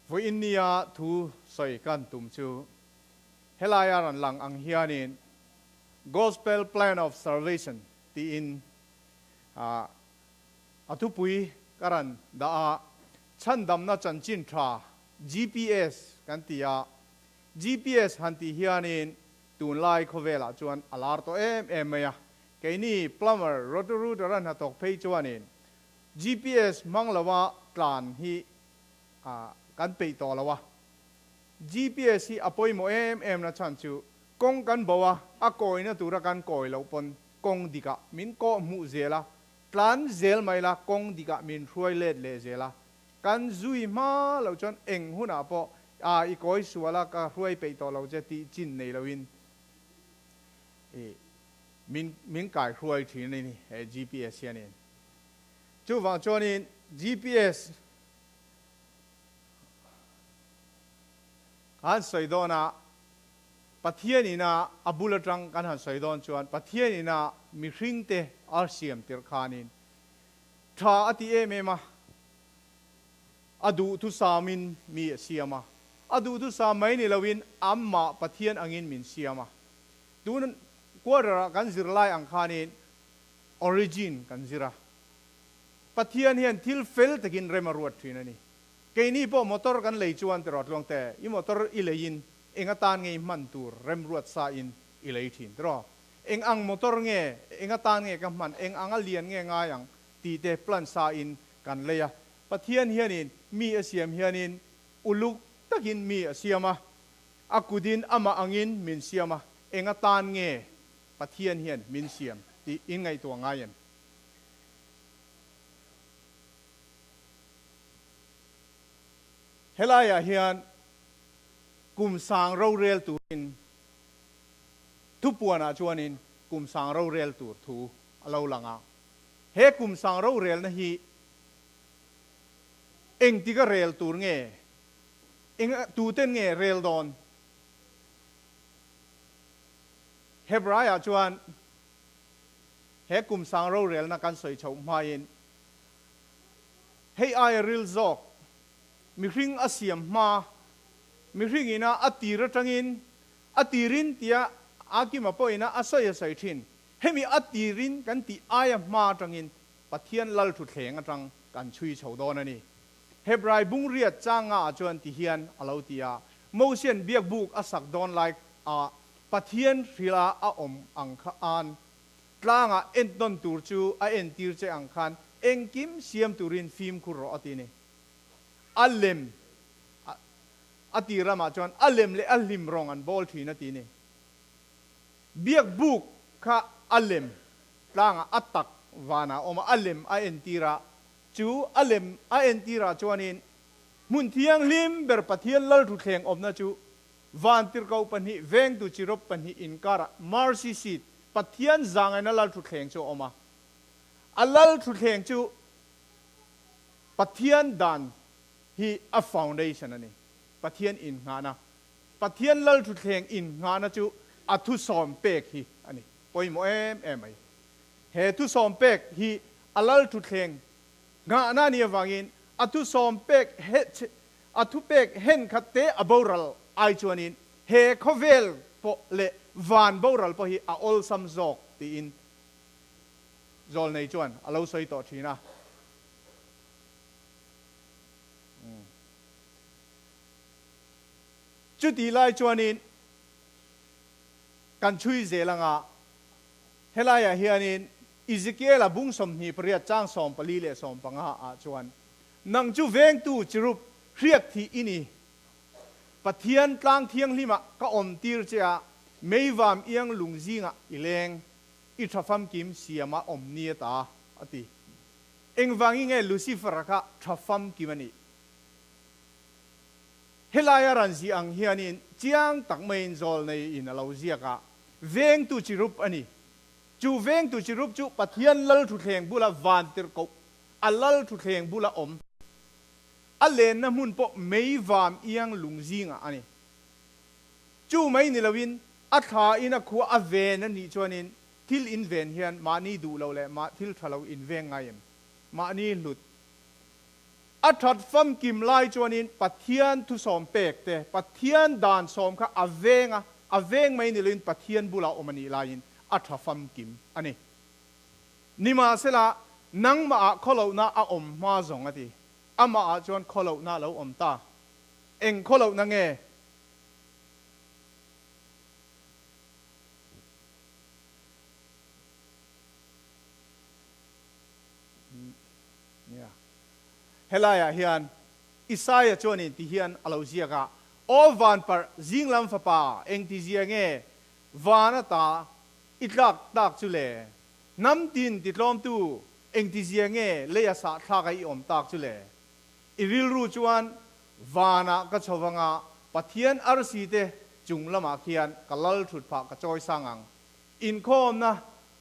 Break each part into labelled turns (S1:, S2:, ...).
S1: Vawiin nia thu sawi kan tum chu helaia rawn lang ang hianin Gospel Plan of Salvation tiin a thupui ka rawn dah a, chhandamna chanchin tha GPS kan ti a, GPS han tih hianin tunlai khawvelah chuan a lar tawh em em mai a, keini plumber, roto-rooter a hnathawk phei chuanin GPS hmang lova tlan hi kan peih tawh lo a. GPS hi a pawimawh em em na chhan chu kawng kan bo a, a kawina tura kan kawi loh pawn kawng dikah min kawh hmuh zel a, tlan zel mai la kawng dikah min hruai let leh zel a. Kan zui hma loh chuan eng hunah pawh a i kawi sual a ka hruai peih tawh lo che tih chin nei loin i min min kai hruai thin a ni he GPS hianin. Chuvang chuanin GPS Kan sawi dawn a, Pathian ina a bul atang kan han sawi dawn chuan Pathian ina mihringte a siam tirh khanin tha a ti em em a, a duhthusamin mi a siam a, a duhthusam mai ni loin amah Pathian angin min siam a. Tun quarter-ah kan zirlai ang khanin origin kan zir a. Pathian hian thil fel takin rem a ruat thin a ni. Keini pawh motor kan lei chuan tiraw Tluangte, i motor i leiin eng atan nge i hman tur remruat sa in i lei thin tiraw? Eng ang motor nge, eng atan nge ka hman, eng anga lian nge ngai ang tih te plan sa in kan lei a. Pathian hianin mi a siam hianin uluk takin mi a siam a, a kutin amah angin min siam a, eng atan nge Pathian hian min siam tih in ngaihtuah ngai em? Helaiah hian kum sang rorel turin thupuanah chuanin kum sang rorel tur thu a lo lang a. He kum sang rorelna hi engtika rel tur nge, eng tuten nge rel dawn? Hebraiah chuan He kum sang rorelna kan sawi chhoh hmain hei aia ril zawk mihring a siam hma, mihring ina a tir atangin a tirin tia Akima pawhin a sawi a sawi thin. Hemi a tirin kan tih aia hma atangin Pathian lal thuthleng atang kan chhui chho dawn a ni. Hebrai bungriat changa ah chuan ti hian a lo ti a, Mosian biakbuk a sak dawn lai a Pathian hrila a awm ang kha an tlangah entawn tur chu a entir che ang khan engkim siam turin fimkhur rawh a ti ni. A lem a ti ramah chuan a lem leh a hlim rawng an bawl thin a ti ni. Biakbuk kha a lem tlangah a tak vanah a awm a, a lem a entir a, chu a lem a entirah chuanin hmun thianghlim ber Pathian Lalthutthleng awmna chu Vantirhkoh pahnih vengtu chirawp pahnih inkarah mercy seat, Pathian zangaina lalthutthleng chu a awm a. A lalthutthleng chu Pathian dan hi a foundation a ni, Pathian innghahna. Pathian lalthutthleng innghahna chu a thusawm pek hi a ni, pawimawh em em mai. He thusawm pek hi a lalthutthleng nghahna a nih avangin a thusawm pek A thupek henkhat te a boral ai chuanin he khawvel pawh leh van boral pawh hi a awlsam zawk tiin Zawlnei chuan a lo sawi tawh thin a. Chutih lai chuanin kan chhui zel anga helaiah hianin Ezekiel-a bung 28 chang 14 leh 15 ah chuan Nang chu vengtu chirup hriak thih i ni. Pathian tlang thianghlimah ka awm tir che a, meivam iang lung zingah i leng, i tha famkim siama awm ni ata, a ti. Engvangin nge Lucifer-a kha tha famkim a nih? Helaia ran ziah ang hianin chiang tak maiin zawlnei in a lo ziak a, vengtu chirup a ni. Chu vengtu chirup chu Pathian lal thuthleng bula van tirhkoh A lal thuthleng bula awm, a lenna hmun pawh mei vam iang lung zingah a ni. Chu mai ni loin a thla in a khua a ven a nih chuanin thil in ven hian mahni duh lo leh mah thil tha lo in veng ngai em? Mahni hlut. A that famkim lai chuanin Pathian thusawm pek te, Pathian dan sawm kha a veng a, a veng mai ni loin Pathian bula awm a nih laiin a tha famkim a ni. Nimahsela, nangmah ah khawlohna a awm hma zawng a ti. Amah ah chuan khawlohna a lo awm ta. Eng khawlohna nge? Nia. Helaiah hian Isaia chuanin ti hian a lo ziak a, Aw vanparh, zinglam fapa, engtizia nge van ata i tlak tak chu le? Hnam tin titlawmtu, engtizia nge leia sahthlaka i awm tak chu le? I rilru chuan vanah ka chho vanga Pathian arsi te chung lamah khian ka lal thut phah ka chawi sang ang. Inkhawmna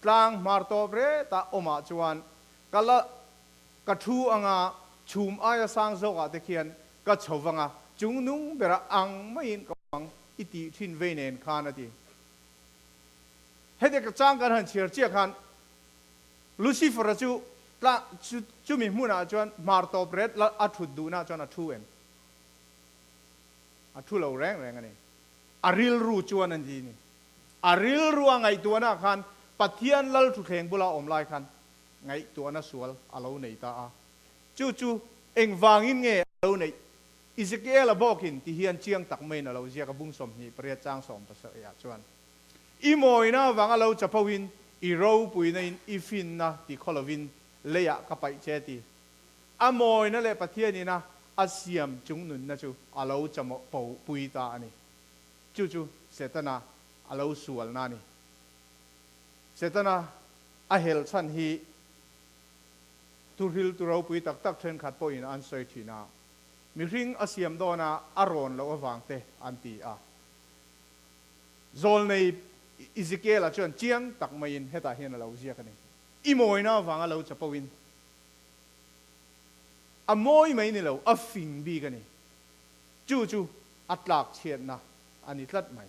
S1: tlang hmar tawp retah awmah chuan ka la ka thu anga chhum aia sang zawkah te khian ka chho vanga chung nung bera ang maiin ka awm ang i tih thin vei nen khan a ti. Heti ka chang kan han chhiar chiah khan Lucifer-a chu tla chu chumi hmunah chuan hmar tawp ret la a thut duhna chuan a thu em? A thu lo reng reng a ni. A rilru chuan a ti ni. A rilru a ngaihtuahna khan Pathian lal thuthleng bula awm lai khan ngaihtuahna sual a lo nei ta a. Chu chu engvangin nge a lo neih? Ezekiel-a bawkin ti hian chiang tak maiin a lo ziak a, bung 28 chang 17 ah chuan, I mawina avanga lo chapo in i ropuina in i finna ti khaw lovin leiah ka paih che ti. A mawina leh Pathian ina a siam chung nunna chu a lo chamawh po pui ta a ni. Chu chu Setana a lo sualna a ni. Setana a hel chhan hi thuhril tu ropui tak tak thenkhat pawhin an sawi thin a, mihring a siam dawna a rawn loh avang te an ti a. Zawlnei Ezekiel-a chuan chiang tak maiin hetah hian a lo ziak a ni. I mawina avanga lo chapo-in a mawi mai ni lo, a fing bik a ni. Chu chu a tlak chhiatna a ni tlat mai.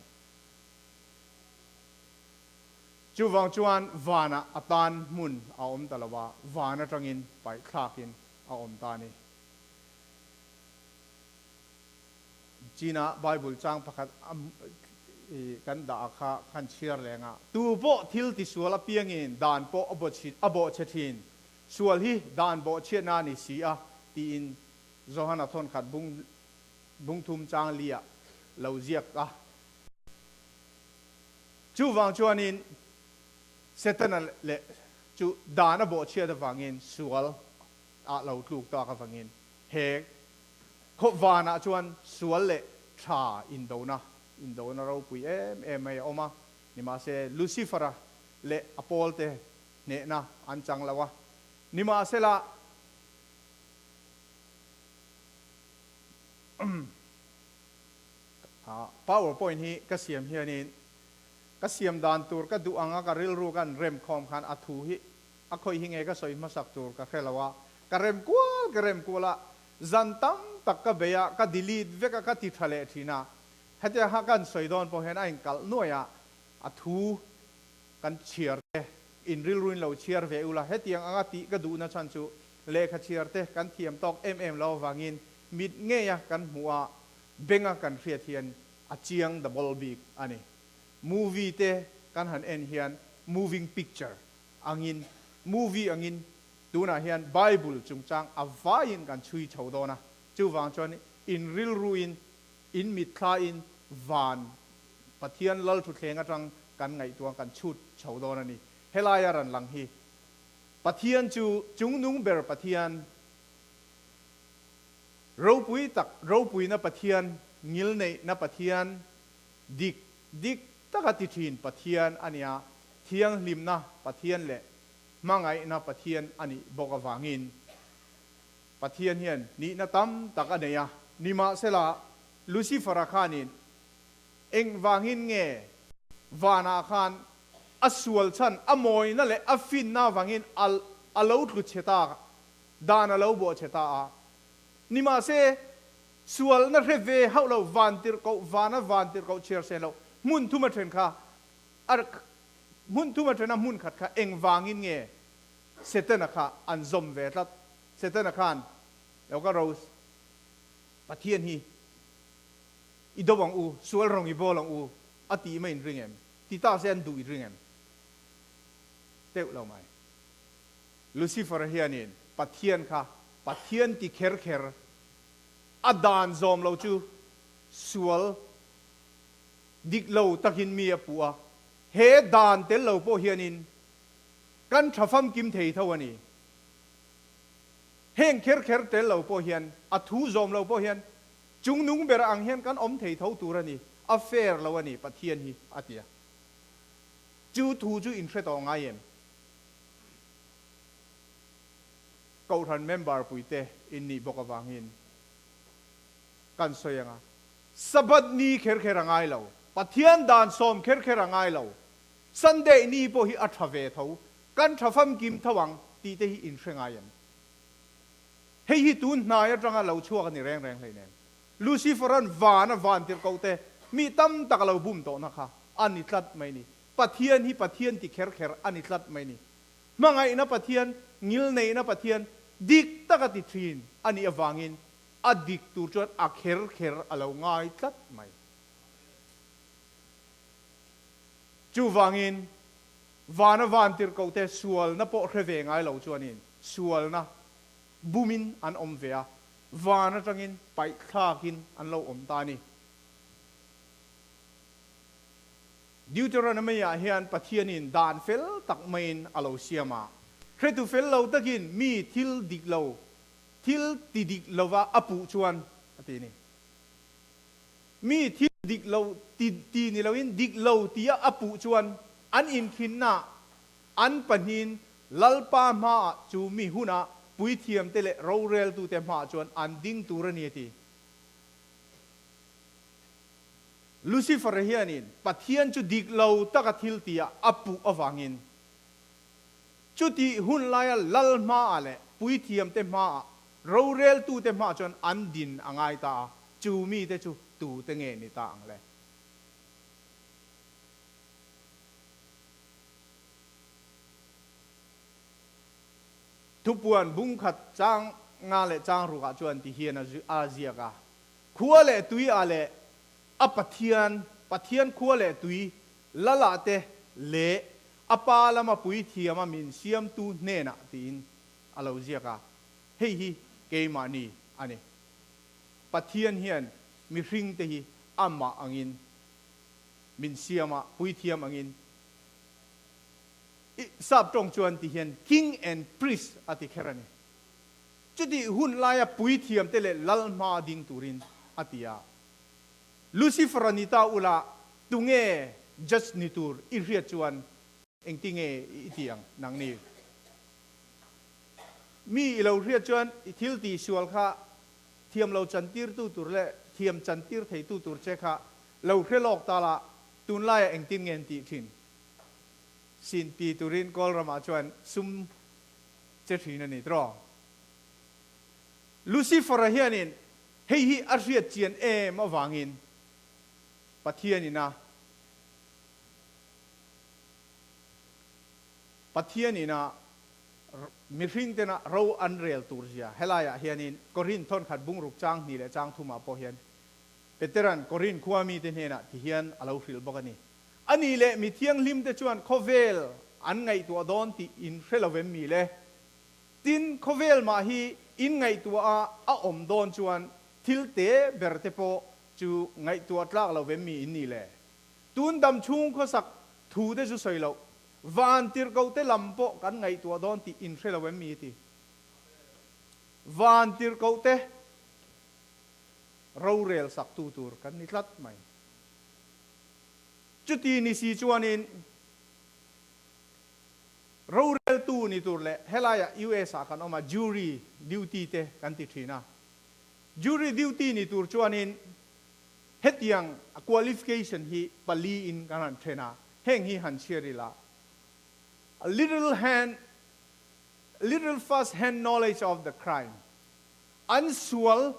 S1: Chuvang chuan vanah a tan hmun a awm ta lo a, van atangin paih thlakin a awm ta a ni. China Bible chang pakhat kan dah kha kan chhiar leng a. Tu pawh thil tisual apiangin dan pawh a bawhchhe thin. Sual hi dan bawhchhiatna a ni si a, tiin Johana thawnkhat bung thum chang li ah lo ziak a. Chuvang chuanin Setana leh chu dan a bawhchhiat avangin sual ah lo tluk tak avangin he khawvanah chuan sual leh tha indona, indona ropui em em mai a awm a. Nimahse Lucifer-a leh a pawlte hnehna an chang lo a. Nimahsela Power point hi ka siam hianin ka siam dan tur ka duh anga ka rilru kan rem khawm khan a thu hi a khawih hi nge ka sawi hmasak tur ka hre lo a, ka rem kual ka rem kual a, zan tam tak ka bei a, ka delete vek a, ka ti tha leh thin a, hetia kha kan sawi dawn pawh hian a inkalh nuaih a, a thu kan chhiar te in rilru in lo chhiar ve ula, hetiang anga tih ka duhna chhan chu lehkha chhiar te kan thiam tawk em em lo avangin mit ngeia kan hmuh a, Benga kan hriat hian a chiang double bik a ni. Movie te kan han en hian moving picture angin, movie angin tunah hian Bible chungchang a vaiin kan chhui chho dawn a, chuvang chuan in rilruin, in mitthlain van Pathian Lalthuthleng atang kan ngaihtuah kan chhut chho dawn a ni. Helaia ran lang hi Pathian chu chungnung ber Pathian, Ropui tak, ropuina Pathian, ngilneihna Pathian, dik, dik taka ti thin Pathian a nia, thianghlimna Pathian leh hmangaihna Pathian a nih bawk avangin Pathian hian nihna tam tak a nei a. Nimahsela, Lucifer-a khanin engvangin nge vanah khan a sual chhan, a mawina leh a finna avangin a lo tlu chhe ta Dan a lo bawh che ta a. Nimahse, sualna hre ve hauh lo, van tirhkoh, vana van tirhkoh chhiar sen lo, hmun thum a then kha, a hmun thum a then a hmun khat kha engvangin nge Setana kha an zawm ve tlat? Setana khan Lo ka ro Pathian hi i do ang u, sual rawng i bawl ang u a tih mai in ring em? Ti ta se an duh i ring em? Teuh lo mai. Lucifer hianin Pathian kha Pathian ti kher kher a dan zawm lo chu sual dik lo takin mi a puh a, he dan tel lo pawh hianin kan tha famkim thei tho a ni. Heng kher kher tel lo pawh hian, a thu zawm lo pawh hian chungnung ber ang hian kan awm thei tho tur a ni, a fair lo a ni Pathian hi a ti a. Chu thu chu in hre tawh ngai em? Kohhran member puite in nih bawk avangin kan sawi ang a, Sabbath ni kher kher a ngai lo, Pathian dan sawm kher kher a ngai lo, Sunday ni pawh hi a tha ve tho, kan tha famkim tho ang tih te hi in hre ngai em? Hei hi tun hnai atanga lo chhuak a ni reng reng hleinem. Lucifer-a'n van a van tirh koh te, mi tam tak a lo bum tawhna kha a ni tlat mai ni. Pathian hi Pathian ti kher kher a ni tlat mai ni. Hmangaihna Pathian, ngilneihna Pathian dik taka ti thin a nih avangin a dik tur chuan a kher kher a lo ngai tlat mai. Chuvangin vana van tirhkohte sualna pawh hre ve ngai lo chuanin sualna bumin an awm ve a, van atangin paihthlakin an lo awm ta a ni. Deuteronomy-ah hian Pathianin dan fel tak maiin a lo siam a, hretu fel lo takin mi thil dik lo, thil ti dik lova a puh chuan a ti a ni. Mi thil dik lo ti ti ni loin dik lo tia a puh chuan an inkhinnaah an pahnihin Lalpa hmaah chu mi hunah puithiamte leh roreltute hmaah chuan an ding tur a ni a ti. Lucifer hianin Pathian chu dik lo taka thil tia a puh avangin chutih hun laia lal hmaah leh puithiamte hmaah roreltute hmaah chuan an din a ngai ta a, chu mite chu tute nge ni ta ang le? Thupuan bungkhat chang nga leh chang rukah chuan ti hian a ziak a, Khua leh tui ah leh a Pathian, Pathian khua leh tui lal ah te leh a Pa lama puithiam a min siamtu hnenah tiin a lo ziak a, hei hi keimahni a ni. Pathian hian mihring te hi amah angin min siam a, puithiam angin i sap tawng chuan ti hian king and priest a ti kher a ni. Chutih hun laia puithiamte leh lal hma ding turin a ti a. Lucifer-a ni ta ula, tunge judge ni tur i hriat chuan engtinge i ti ang nangni? Mi i lo hriat chuan i thil tihsual kha thiam lo chantirtu tur leh thiam chantir theitu tur che kha lo hre lawk ta la, tunlaiah engtin nge an tih thin? Sin ti turin Kawlramah chuan sum che thin a ni tiraw? Lucifer-a hianin hei hi a hriat chian em avangin Pathianin a Pathianin a mihring tena ro an rel tur zia helaiah hianin Korin thawnkhat bungruk chang hnih leh chang thumah pawh hian Petera'n Korin khua mite hnenah ti hian a lo hrilh bawk a ni. A nih leh mi thianghlimte chuan khawvel an ngaihtuah dawn tih in hre lo vem mi le? Tin, khawvel mah hi in ngaihtuah a a awm dawn chuan thil te ber te pawh chu ngaihtuah tlak lo vem mi in nih le? Tun dam chhung khawsak thu te chu sawi loh, van tirhkoh te lam pawh kan ngaihtuah dawn tih in hre lo vem mi ti? Van tirhkoh te rorel sak tu tur kan ni tlat mai. Chuti ni si chuanin roreltu ni tur leh helaiah US ah kan awm a, jury duty te kan ti thin a. Jury duty ni tur chuanin hetiang qualification hi pali in kan han then a, heng hi han chhiar ila, A little hand, little first hand knowledge of the crime, an sual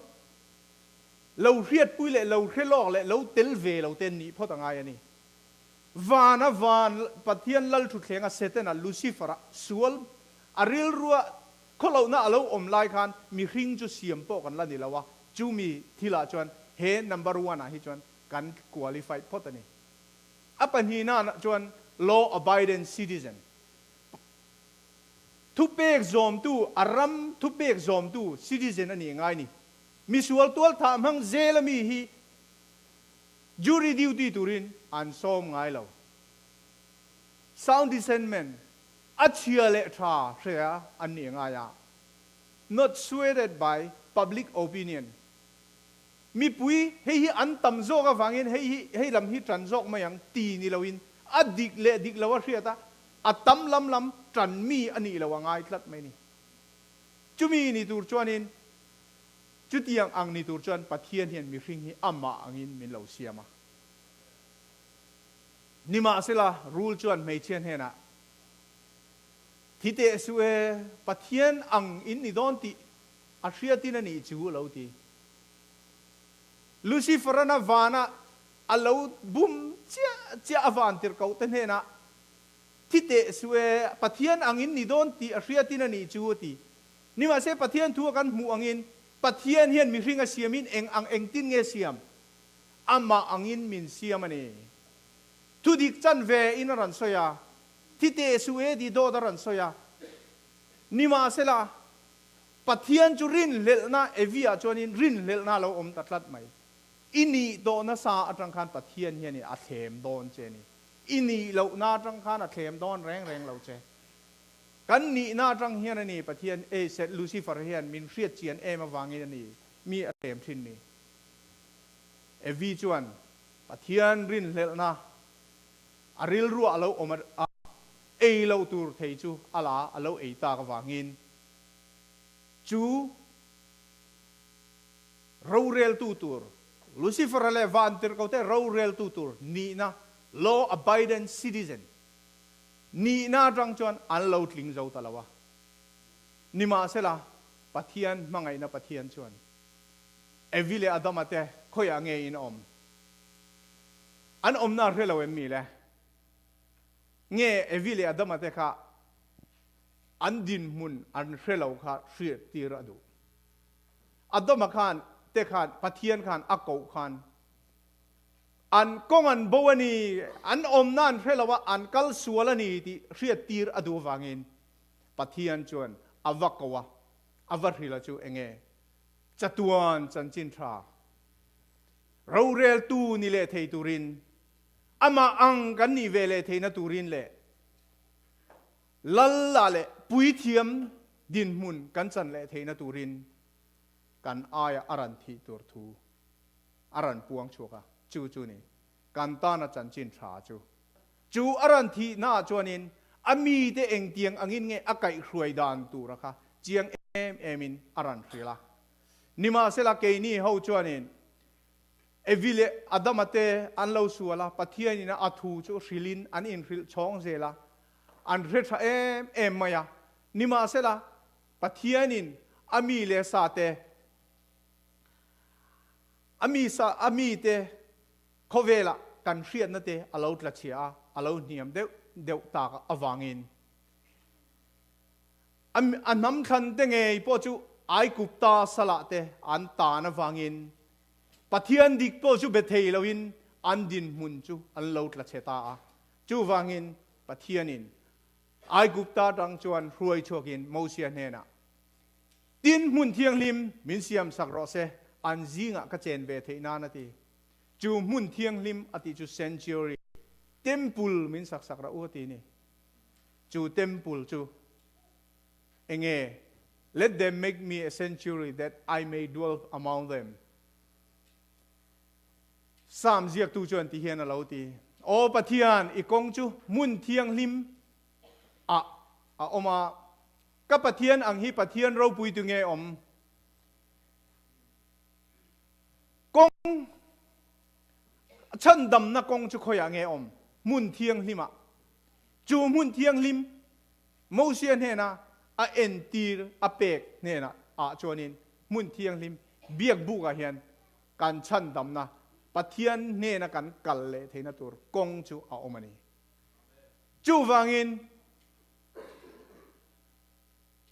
S1: Lo hriatpui leh lo hre lawk leh lo tel ve lo te nih phawt a ngai a ni. Vana van Pathian Lalthuthlenga Setana, Lucifer-a, sual a rilrua Khawlohna a lo awm lai khan mihring chu siam pawh kan la ni lo a, chu mi thilah chuan he number one ah hi chuan kan qualified phawt a ni. A pahnihna chuan law abiding citizen, thupek zawmtu, a ram thupek zawmtu citizen a nih ngai ni. Misual tualthah hmang zel ami hi jury duty turin an sawm ngai lo. Sound discernment, a chhia leh tha hria an nih ngai a, not swayed by public opinion, mipui hei hi an tam zawk avangin hei hi hei lam hi tan zawk mai ang ti ni loin a dik leh dik lo a hriat a, a tam lam lam tan mi a nih lo a ngai tlat mai ni. Chumi ni tur chuanin chutiang ang ni tur chuan Pathian hian mihring hi amah angin min lo siam a. Nimahsela, rul chuan hmeichhia hnenah, Thi teh suh e, Pathian ang in ni dawn tih a hriatin a nih chu, a lo ti. Lucifer-ana vana a lo bum chiah chiah a van tirhkoh te hnenah, Thi teh suh e, Pathian ang in ni dawn tih a hriatin a nih chu, a ti. Nimahse, Pathian thu a kan hmuh angin, Pathian hian mihring a siamin eng ang engtin nge siam? Amah angin min siam a ni. Thudik chan ve in a rawn sawi a, thi teh suh e tih dawt a rawn sawi a. Nimahsela, Pathian chu rinhlelhna Evi-ah chuanin rinhlelhna a lo awm ta tlat mai. I nih tawh nasa atang khan Pathian hian a thlem dawn che a ni. I nih lohna atang khan a thlem dawn reng reng lo che. Kan nihna atang hian a ni Pathian, eh, Lucifer hian min hriat chian em avangin a ni mi a thlem thin ni. Evi chuan Pathian rinhlelhna a rilruah a lo awm a, ei loh tur thei chu a la a lo ei tak avangin chu roreltu tur, Lucifer-a leh vantirhkote roreltu tur nihna, law abiding citizen, nihna atang chuan an lo tling zo ta lo a. Nimahsela, Pathian hmangaihna Pathian chuan Evi leh Adama te khawiah nge in awm? An awmna hre lo em mi le? Nge Evi leh Adama te kha an dinhmun an hre lo kha hriat tir a duh? Adama khan te khan Pathian khan a koh khan an kawng an bo a ni, an awmna an hre lo a, an kal sual a ni tih hriat tir a duh avangin Pathian chuan a va ko a, a va hril a chu enge? Chatuan chanchin tha roreltu ni leh thei turin, amah ang kan nih ve leh theihna turin leh Lalla leh puithiam dinhmun kan chan leh theihna turin kan aia a ran thih tur thu a ran puang chhuak a, chu chu ni kan tana chanchin tha chu. Chu a ran thihnaah chuanin a mite engtiang angin nge a kaihhruai dan tura kha chiang em emin a ran hrilh a. Nimahsela keini ho chuanin Evi leh Adama te an lo sual a, Pathianin a thu chu hrilhin an inhrilh chhawng zel a, an hre tha em em mai a. Nimahsela Pathianin a mi leh sa te, a mi sa, a mite Khawvelah kan hriatna te a lo tla chhia a, a lo hniam deuh deuh tak avangin a hnam thlan te ngei pawh chu Aigupta salah te an tan avangin Pathian dik pawh chu be thei loin an dinhmun chu an lo tla chhe ta a. Chuvangin Pathianin Aigupta atang chuan hruai chhuakin Mosia hnenah, Tin, hmun thianghlim min siam sak rawh se, an zingah ka chen ve theih nan a ti. Chu hmun thianghlim a tih chu sanctuary, temple min sak sak rawh u a ti ni. Chu temple chu enge? Let them make me a sanctuary that I may dwell among them. Psalm ziaktu chuan ti hian a lo ti, Aw Pathian, i kawng chu hmun thianghlim ah a awm a, Ka Pathian ang hi Pathian ropui tu nge awm? Kawng chhandamna kawng chu khawiah nge awm? Hmun thianghlimah. Chu hmun thianghlim Mosia hnena a entir a pek hnenah ah chuanin hmun thianghlim biakbukah hian kan chhandamna Pathian hnena kan kal leh theihna tur kawng chu a awm a ni. Chuvangin.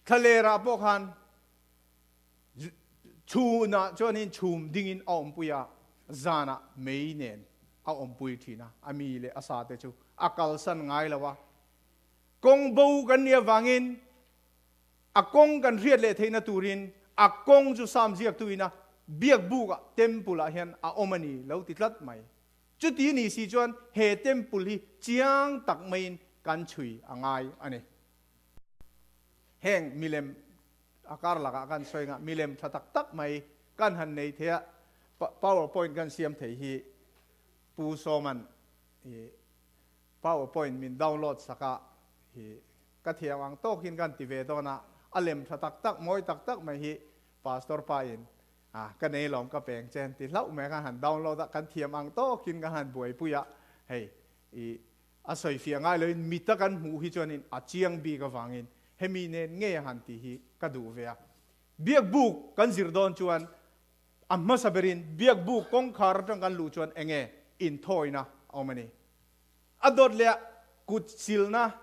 S1: Thlalerah pawh khan chhunah chuanin chhum dingin a awmpui a, zanah mei nen a awmpui thin a, a mi leh a sate chu a kalsan ngai lo a. Kawng bo kan nih avangin a kawng kan hriat leh theihna turin a kawng chu Sam ziaktuin a biakbukah, temple-ah hian a awm a ni lo ti tlat mai. Chuti ni si chuan he temple hi chiang tak maiin kan chhui a ngai a ni. Heng milem a kar lakah kan sawi ngah milem tha tak tak mai kan han nei thei a, power point kan siam thei hi Pu Sawman i power point min download sak a, i ka thiam ang tawkin kan ti ve dawn a, a lem tha tak tak mawi tak tak mai hi Pastor pa in a ka nei lawm ka peng che an ti hlauh mai a, kan han download a, kan thiam ang tawkin kan han buaipui a, hei i A sawifiah ngai loin mita kan hmuh hi chuanin a chiang bik avangin hemi nen ngei a han tih hi ka duh ve a. Biakbuk kan zir dawn chuan a hmasa berin biakbuk kawngkhar atang kan luh chuan enge inthawina a awm a ni. A dawt leh a kut silna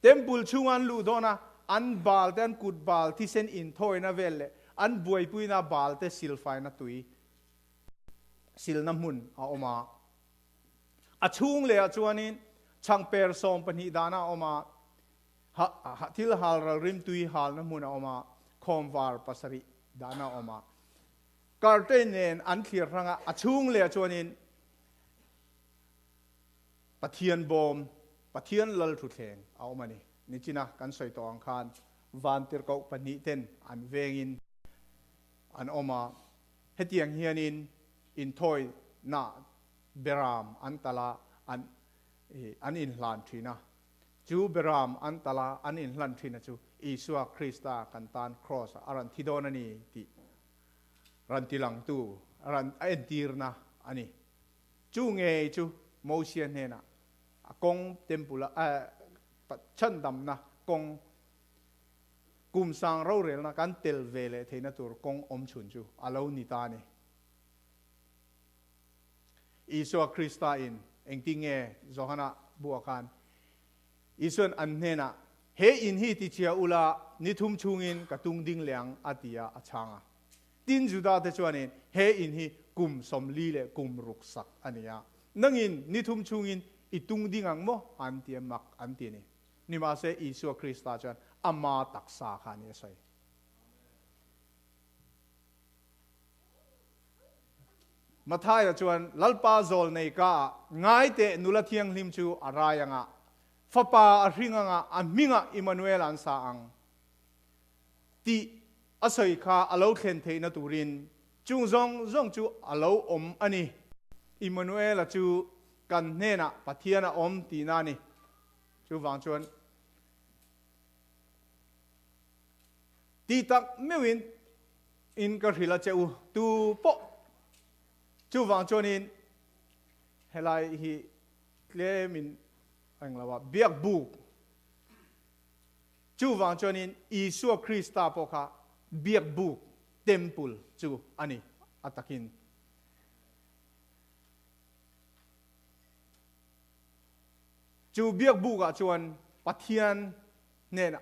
S1: temple chhunga an luh dawn a, an bal te an kut bal thisen inthawina vel leh an buaipuina bal te silfaina tui silna hmun a awm a. A chhung lehah chuanin chhangper 12 dahna a awm a, ha, thil halral rimtui halna hmun a awm a, khawmvar pasarih dahna a awm a. Curtain nen an thlir hrang a, a chhung lehah chuanin Pathian bawm, Pathian lal thutthleng a awm a ni. Nichina kan sawi tawh ang khan vantirhkoh pahnih ten an vengin an awm a, hetiang hianin inthawina beram an talh a, an an inhlan thin a. Chu beram an talh a, an inhlan thin a chu Isua Krista kan tan Kraws ah a rawn thi dawn a ni tih rawn tilangtu, rawn a entirna a ni. Chu ngei chu Mosia hnenah a kawng temple a chhandamna kawng kum sang rorelna kan tel ve leh theihna tur kawng awm chhun chu a lo ni ta a ni. Isua Krista in engtin nge Johana buah khan Isuan an hnenah, He in hi tichhia ula, ni thum chhungin ka tung ding leh ang a ti a, a chhang a. Tin Juda te chuanin he in hi kum 40 leh kum ruk sak a ni a, nangin ni thum chhungin i tung ding ang maw? an ti a, mak an ti a ni. Nimahse Isua Krista chuan ama taksa kha a ni a sawi. Mathaia chuan, Lalpa zawl nei ka ah, ngai teh nula thianghlim chu a rai anga, fapa a hring anga, a hmingah Immanuel an sa ang tih a sawi kha a lo thlen theihna turin chung zawng zawng chu a lo awm a ni. Immanuela chu kan hnenah Pathian a awm tihna a ni. Chuvang chuan tih tak meuhin in ka hrilh a che u tu pawh. Chuvang chuanin helai hi tlemin a englo a, biakbuk. Chuvang chuanin Isua Krista pawh kha biakbuk, temple, chu a ni a takin. Chu biakbukah chuan Pathian hnenah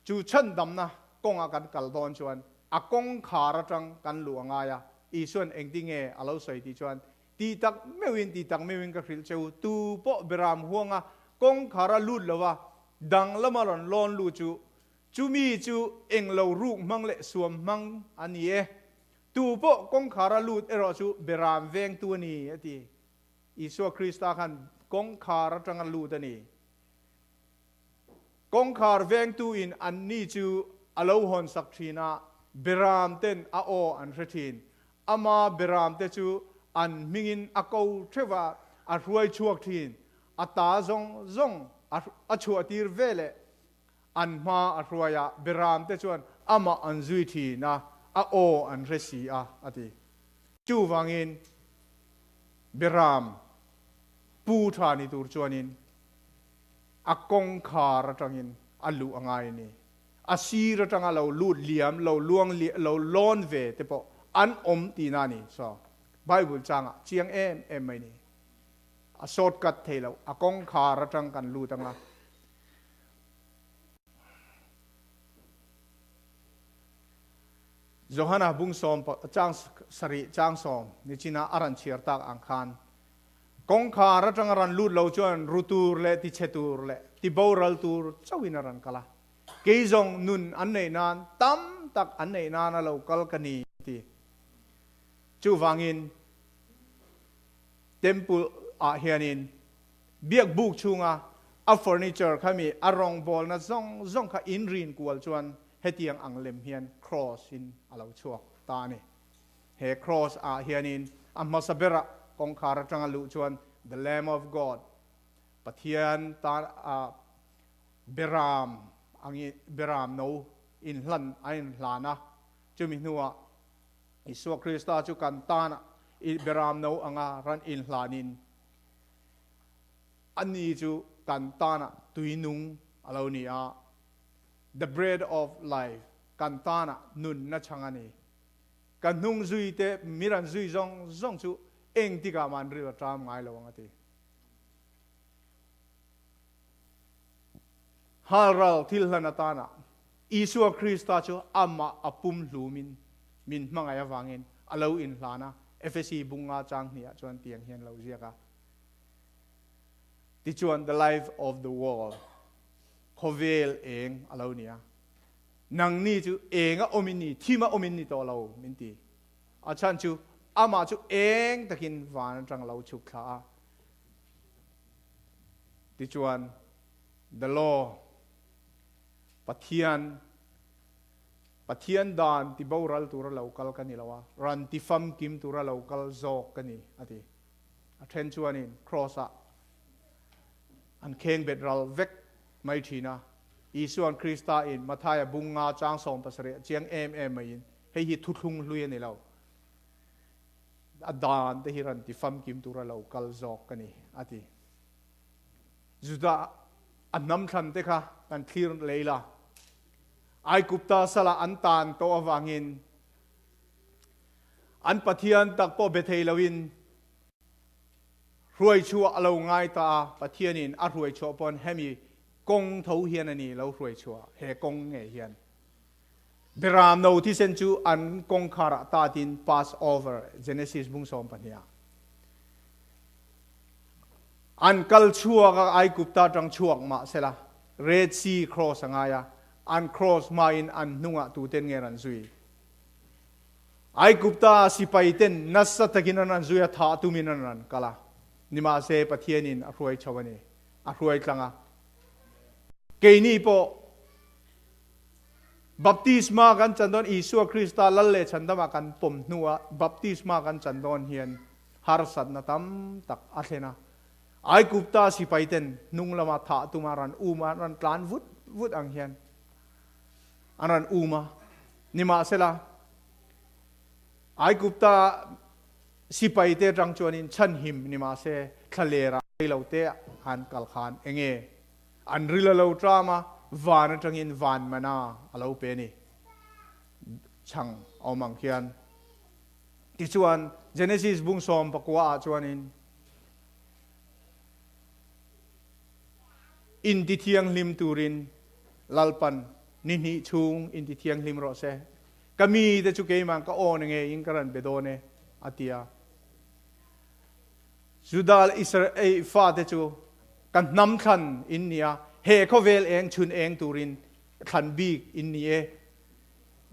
S1: Chu chhandamna kawnga kan kal dawn chuan a kawngkhar atang kan luh a ngai a, Isuan engti nge a lo sawi tih chuan, Ti tak meuhin, ti tak meuhin ka hrilh che u, tu pawh beram huanga kawngkhar a lut lo a, dang lama rawn lawn lu chu, chumi chu eng lo ruk hmang leh suam hmang a ni e. Tu pawh kawngkhar a lut erawh chu beram vengtu a ni, a ti. Isua Krista khan kawngkhar atanga lut a ni. Kawngkhar vengtu in anni chu a lo hawn sak thin a, beram ten a aw an hre thin. Ama beram te chu an hmingin a ko theuh a, a hruai chhuak thin. A ta zawng zawng a chhuah tir ve leh an hma a hruai a, beram te chuan amah an zui thin a, a aw an hre si a, a ti. Chuvangin beram pu tha ni tur chuanin a kawngkhar atangin a luh a ngai a ni. A sir atanga lo lut liam, lo luang lo lawn ve te pawh an awm tihna a ni. So, Bible changah chiang em em mai ni. A shortcut thei lo, a kawngkhar atang kan lut anga. Johana bung sawm chang sarih chang sawm nichina a ran chhiar tak ang khan kawngkhar atanga ran lut lo chuan ru tur leh ti chhe tur leh ti boral tur chauhin a ran kal a. Kei zawng nun an neih nan tam tak an neih nana lo kal ka ni ti. Chuvangin Temple ah hianin biak buk chhunga a furniture kha mi a rawngbawlna zawng zawng kha in rin kual chuan hetiang ang lem hian cross in a lo chhuak ta a ni. He cross ah hianin a hmasa berah kawngkhar atanga luh chuan The Lamb of God, Pathian tan a beram angin beram no inhlan a inhlan a, chumi hnuah Isua Krista chu kan tan i beram no anga ran inhlanin ani chu kan tana tuinung a lo ni a, the bread of life, kan tana nunna chhang a ni. Ka hnung zui te mi ran zui zawng zawng chu engtikah mah an ril a ṭam ngai lo ang a ti. Halral thil hlan atana Isua Krista chu amah a pum hlumin min hmangaih avangin a lo inhlan a, Efesi bunga chang hniah chuan tiang hian lo ziak a. Tichuan the life of the world, khawvel eng a lo ni a. Nangni chu eng a awm in ni, thim a awm in ni tawh lo min ti. A chhan chu amah chu eng takin van atang lo chhuk thla a. Tichuan the law, Pathian, Pathian dan ti boral tura lo kal ka ni lo a, ran ti famkim tura lo kal zawk ka ni, a ti. A then chuanin Kraws-ah an kheng bet ral vek mai thin a. Isua'n Krista-in Mathaia bung nga chang 70 a chiang em em maiin hei hi thuthlung hlui a ni lo, a dan te hi ran ti famkim tura lo kal zawk ka ni, a ti. Judah a hnam thlan te kha kan thlir lei la. Aigupta salah an tan tawh avangin an Pathian tak pawh be thei loin hruaichhuah a lo ngai ta a, Pathianin a hruaichhuah pawn hemi kawng tho hian a ni lo hruaichhuah, he kawng ngei hian. Beram no thisen chu an kawngkharah tatin Passover, Genesis bung 12 ah. An kal chhuak a, Aigupta atang chhuak mah sela, Red Sea cross a ngai a, an cross hmain an hnungah tuten nge an zui? Aigupta sipai ten nasa takin an rawn zui a, thah tumin an rawn kal a, nimahse Pathianin a hruai chho a ni, a hruai tlang a. Keini pawh Baptisma kan chan dawn, Isua Krista Lal leh Chhandama kan pawm hnuah Baptisma kan chan dawn hian harsatna tam tak a thlen a. Aigupta sipai ten hnung lama thah tuma ran um a, ran tlan vut vut ang hian an ran um a. Nimahsela, Aigupta sipai te atang chuanin chhanhim nimahse thlalera reilo te an kal khan enge an ril a lo tram a, van atangin van mana a lo pe a ni. Chhang a awm ang khian. Tichuan, Genesis bung 19 ah chuanin intithianghlim turin Lalpan ni hnih chhung intithianghlim rawh se, ka mite chu keimah ka awn ngeiin ka rawn be dawn e, a ti a. Juda Israel fate chu ka hnam thlan in ni a, he khawvel eng chhun eng turin thlan bik in ni e.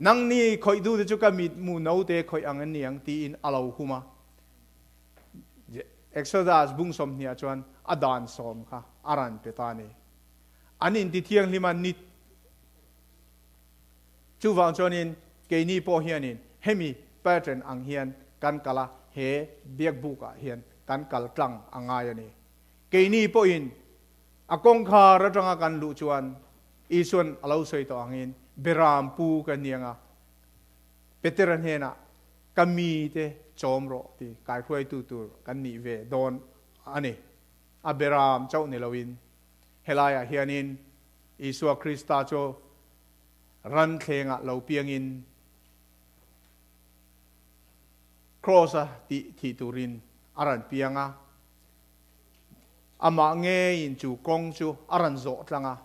S1: Nangni khawih duhte chu ka mit mu note khawih ang an ni ang tiin a lo hum a. Exodus bung 20 ah chuan a dan sawm kha a ran pe ta a ni. An inti thianghlim a ni. Chuvang chuanin keini pawh hianin hemi pattern ang hian kan kal a, he biakbuk ah hian kan kal tlang a ngai a ni. Keini pawhin a kawngkhar atanga kan luh chuan Isuan a lo sawi tawh angin Beram pu ka ni anga Petera hnenah ka mite chawm rawh ti kaihruaitu tur kan nih ve dawn a ni. A Beram chauh ni loin helaiah hianin Isua Krista chu ran thlengah lo piangin Kraws-a tih thih turin a rawn piang a. Amah ngeiin chu kawng chu a rawn zawh tlang a.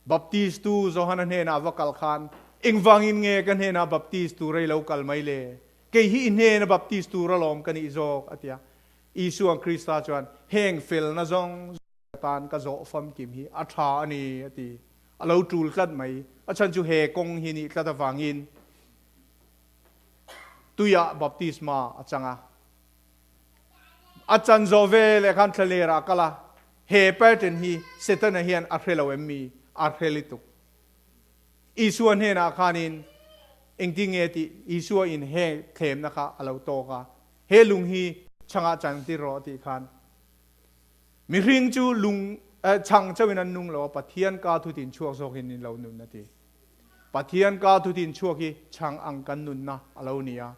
S1: Baptistu Johana hnenah va kal khan Engvangin nge ka hnenah baptis tura i lo kal mai le? Kei hi i hnena baptis tur alawm ka nih zawk, a ti a. Isua Krista chuan, Heng felna zawng zawng tan ka zawh famkim hi a tha a ni, a ti. A lo tul tlat mai. A chhan chu he kawng hi nih tlat avangin tuiah baptisma a chang a. A chan zawh ve leh khan thlaler ah a kal a, he pattern hi Setana hian a hre lo em mi? A hre lituk. Isua hnenah khanin engtin nge tih Isua in he thlemna kha a lo tawk a, he lung hi chhangah chan tir rawh tih khan mihring chu lung chhang chauhin an nung lo a, Pathian ka thutin chhuak zawkin in lo nun a ti. Pathian ka thutin chhuak hi chhang ang kan nunna a lo ni a.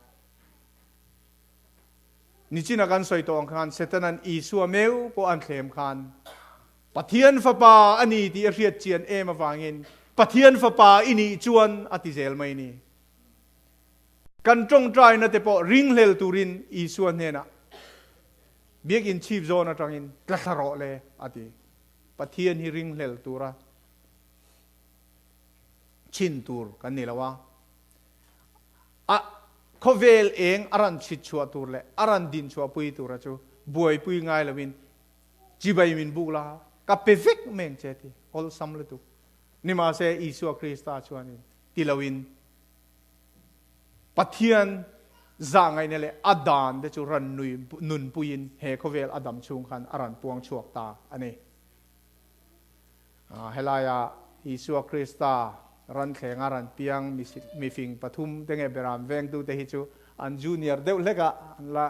S1: Nichina kan sawi tawh ang khan Setanan Isua meu pawh an thlem khan Pathian Fapa a ni tih a hriat chian em avangin Pathian Fapa i nih chuan a ti zel mai ni. Kan tawngtaina te pawh ringhlel turin Isua hnenah Biakinn chhip zawn atangin tla thla rawh le a ti. Pathian hi ringhlel tura chhin tur kan ni lo a. A khawvel eng a rawn chhit chhuah tur leh a rawn din chhuah pui tura chu buaipui ngai loin chibai min buk la, ka pe vek mai ang che ti awlsam lutuk. Nimahse Isua Krista chuanin ti loin Pathian zah ngaihna leh a dan te chu rawn nui nunpuiin he khawvel a dam chhung khan a rawn puang chhuak ta a ni. Helaia Isua Krista ran thlenga ran piang mifing pathum te nge beram vengtute hi chu an junior deuh hlek a, an la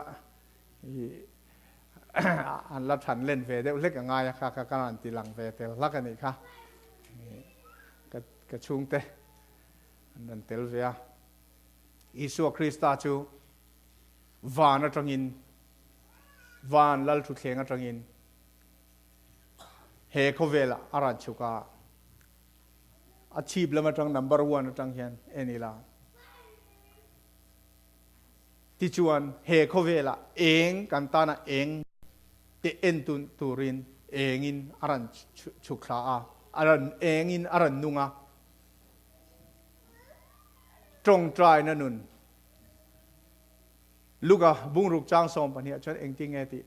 S1: an la than len ve deuh hlek a ngai a, kha kha ka rawn ti lang ve tel hlak a nih kha. Ka chhungte an rawn tel ve a. Isua Krista chu van atangin, van Lalthuthleng atangin He khawvelah a ran chhuk a, a chhip lam atang number one atang hian en ila. Tichuan he khawvelah eng kan tana eng te en tun turin engin a ran chhuk thla a, a ran engin a ran nung a. Tawngtaina nun Luka bungruk chang 12 chuan engtinge tih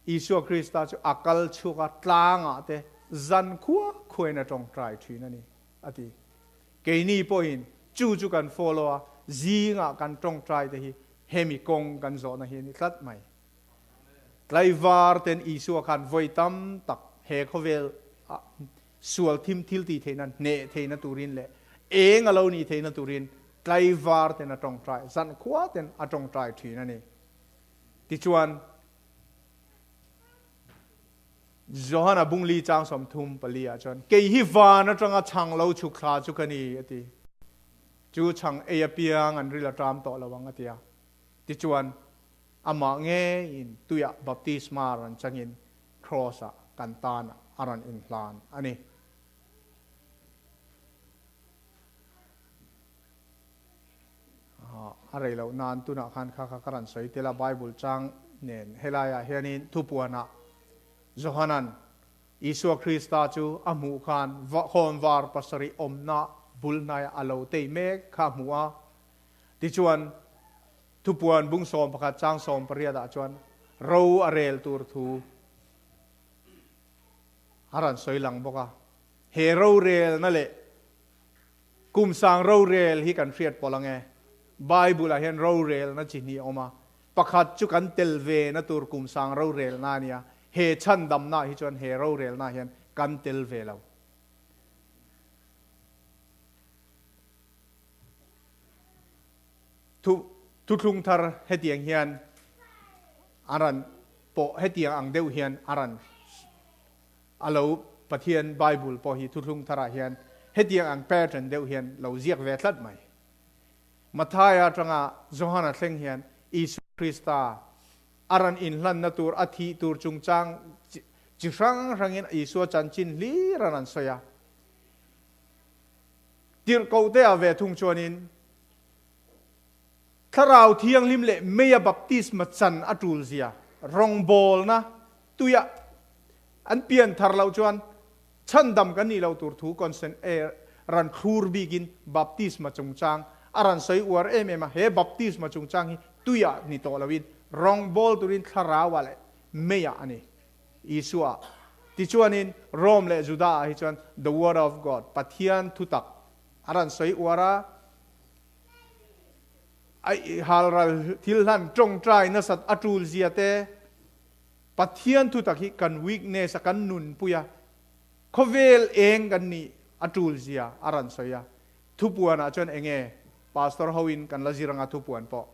S1: Isua Krista chu a kal chhuak a, tlangah te zan khua khuain a tawngtai thin a ni, a ti. Keini pawhin chu chu kan follow a, zingah kan tawngtai te hi hemi kawng kan zawhna hi a ni tlat mai. Tlaivar ten Isua khan vawi tam tak he khawvel ah sual thim thil tih theihna, hneh theihna turin leh eng a lo nih theihna turin tlaivar ten a tawngtai, zan khua ten a tawngtai thin a ni. Tichuan, Johana bungli chang 34 ah chuan, Kei hi van atanga chhang lo chhuk thla chu ka ni, a ti. Chu chhang ei apiang an ril a ṭam tawh lo ang, a ti a. Tichuan, amah ngeiin tuiah baptisma rawn changin Kraws-ah kan tan a rawn inhlan a ni. A rei loh nan tunah khan kha kha ka rawn sawi tel a, Bible chang nen helaiah hianin thupuanah Johanan Isua Krista chu a hmuh khan hawnvar pasarih awmna bul hnaiah a lo tei mek kha a hmu a. Tichuan thupuan bung 11 chang 18 ah chuan ro a rel tur thu a rawn sawi lang bawk a. He rorelna leh Kum sang rorel hi kan hriat pawlh ang e. Bible ah hian rorelna chi hnih a awm a. Pakhat chu kan tel ve na tur kum sang rorelna a nia. He chhandamna ah hi chuan he rorelna ah hian kan tel ve lo. Thu thuthlung thar hetiang hian a ran pawh hetiang ang deuh hian a ran A lo Pathian Bible pawh hi thuthlung tharah hian hetiang ang pattern deuh hian lo ziak ve tlat mai. Mathaia atanga Johana thleng hian Isua Krista a rawn inhlanna tur, a thih tur chungchang chi hrang hrangin Isua chanchin hlir a rawn sawi a. Tirhkohte-ah ve thung chuanin Thlarau Thianghlim leh meia baptisma chan a tul zia, rawngbawlna tuiah an pian thar loh chuan chhandam kan nih loh tur thu ran thlur bikin baptisma chungchang a ran sawi uar em em a, he baptisma chungchang hi tuiah ni tawh loin rawngbawl turin thlarauah leh meiah a ni. Isua tichuanin Rome leh Juda ah hi chuan the word of God, Pathian thutak a ran sawi uar a, a halral thil hlan tawngtai nasat a tul zia te, Pathian thutak hi kan weakness a kan nunpui a, khawvel eng kan nih a tul zia a ran sawi a. Thupuan ah chuan enge Pastor ho in kan la zir anga thupuan pawh.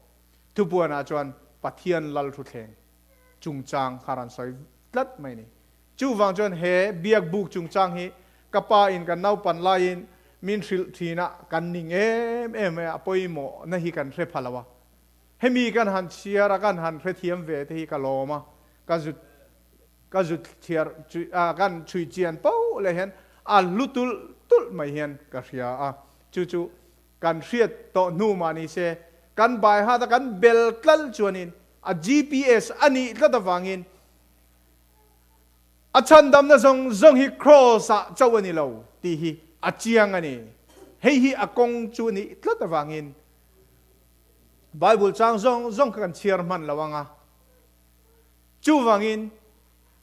S1: Thupuan ah chuan Pathian lal thuthleng chungchang kha ran sawi tlat mai ni. Chuvang chuan he biak buk chungchang hi ka pa in kan naupan laiin min hrilh thin a, kan ning em em mai a, a pawimawh na hi kan hre pha lo a. Hemi kan han chhiar a, kan han hrethiam ve te hi ka lawm a, ka zut ka zut chhiar a, kan chhui chian poh leh hian a hlu tulh tulh mai hian ka hria a. Chu chu kan hriat tawh hnu mah ni se, kan bai hat a kan bel tlal chuanin a GPS a nih tlat avangin a chhandamna zawng zawng hi Kraws ah chauh a ni lo tih hi a chiang a ni. Hei hi a kawng chu a nih tlat avangin Bible chang zawng zawng kha kan chhiar hman lo ang a. Chuvangin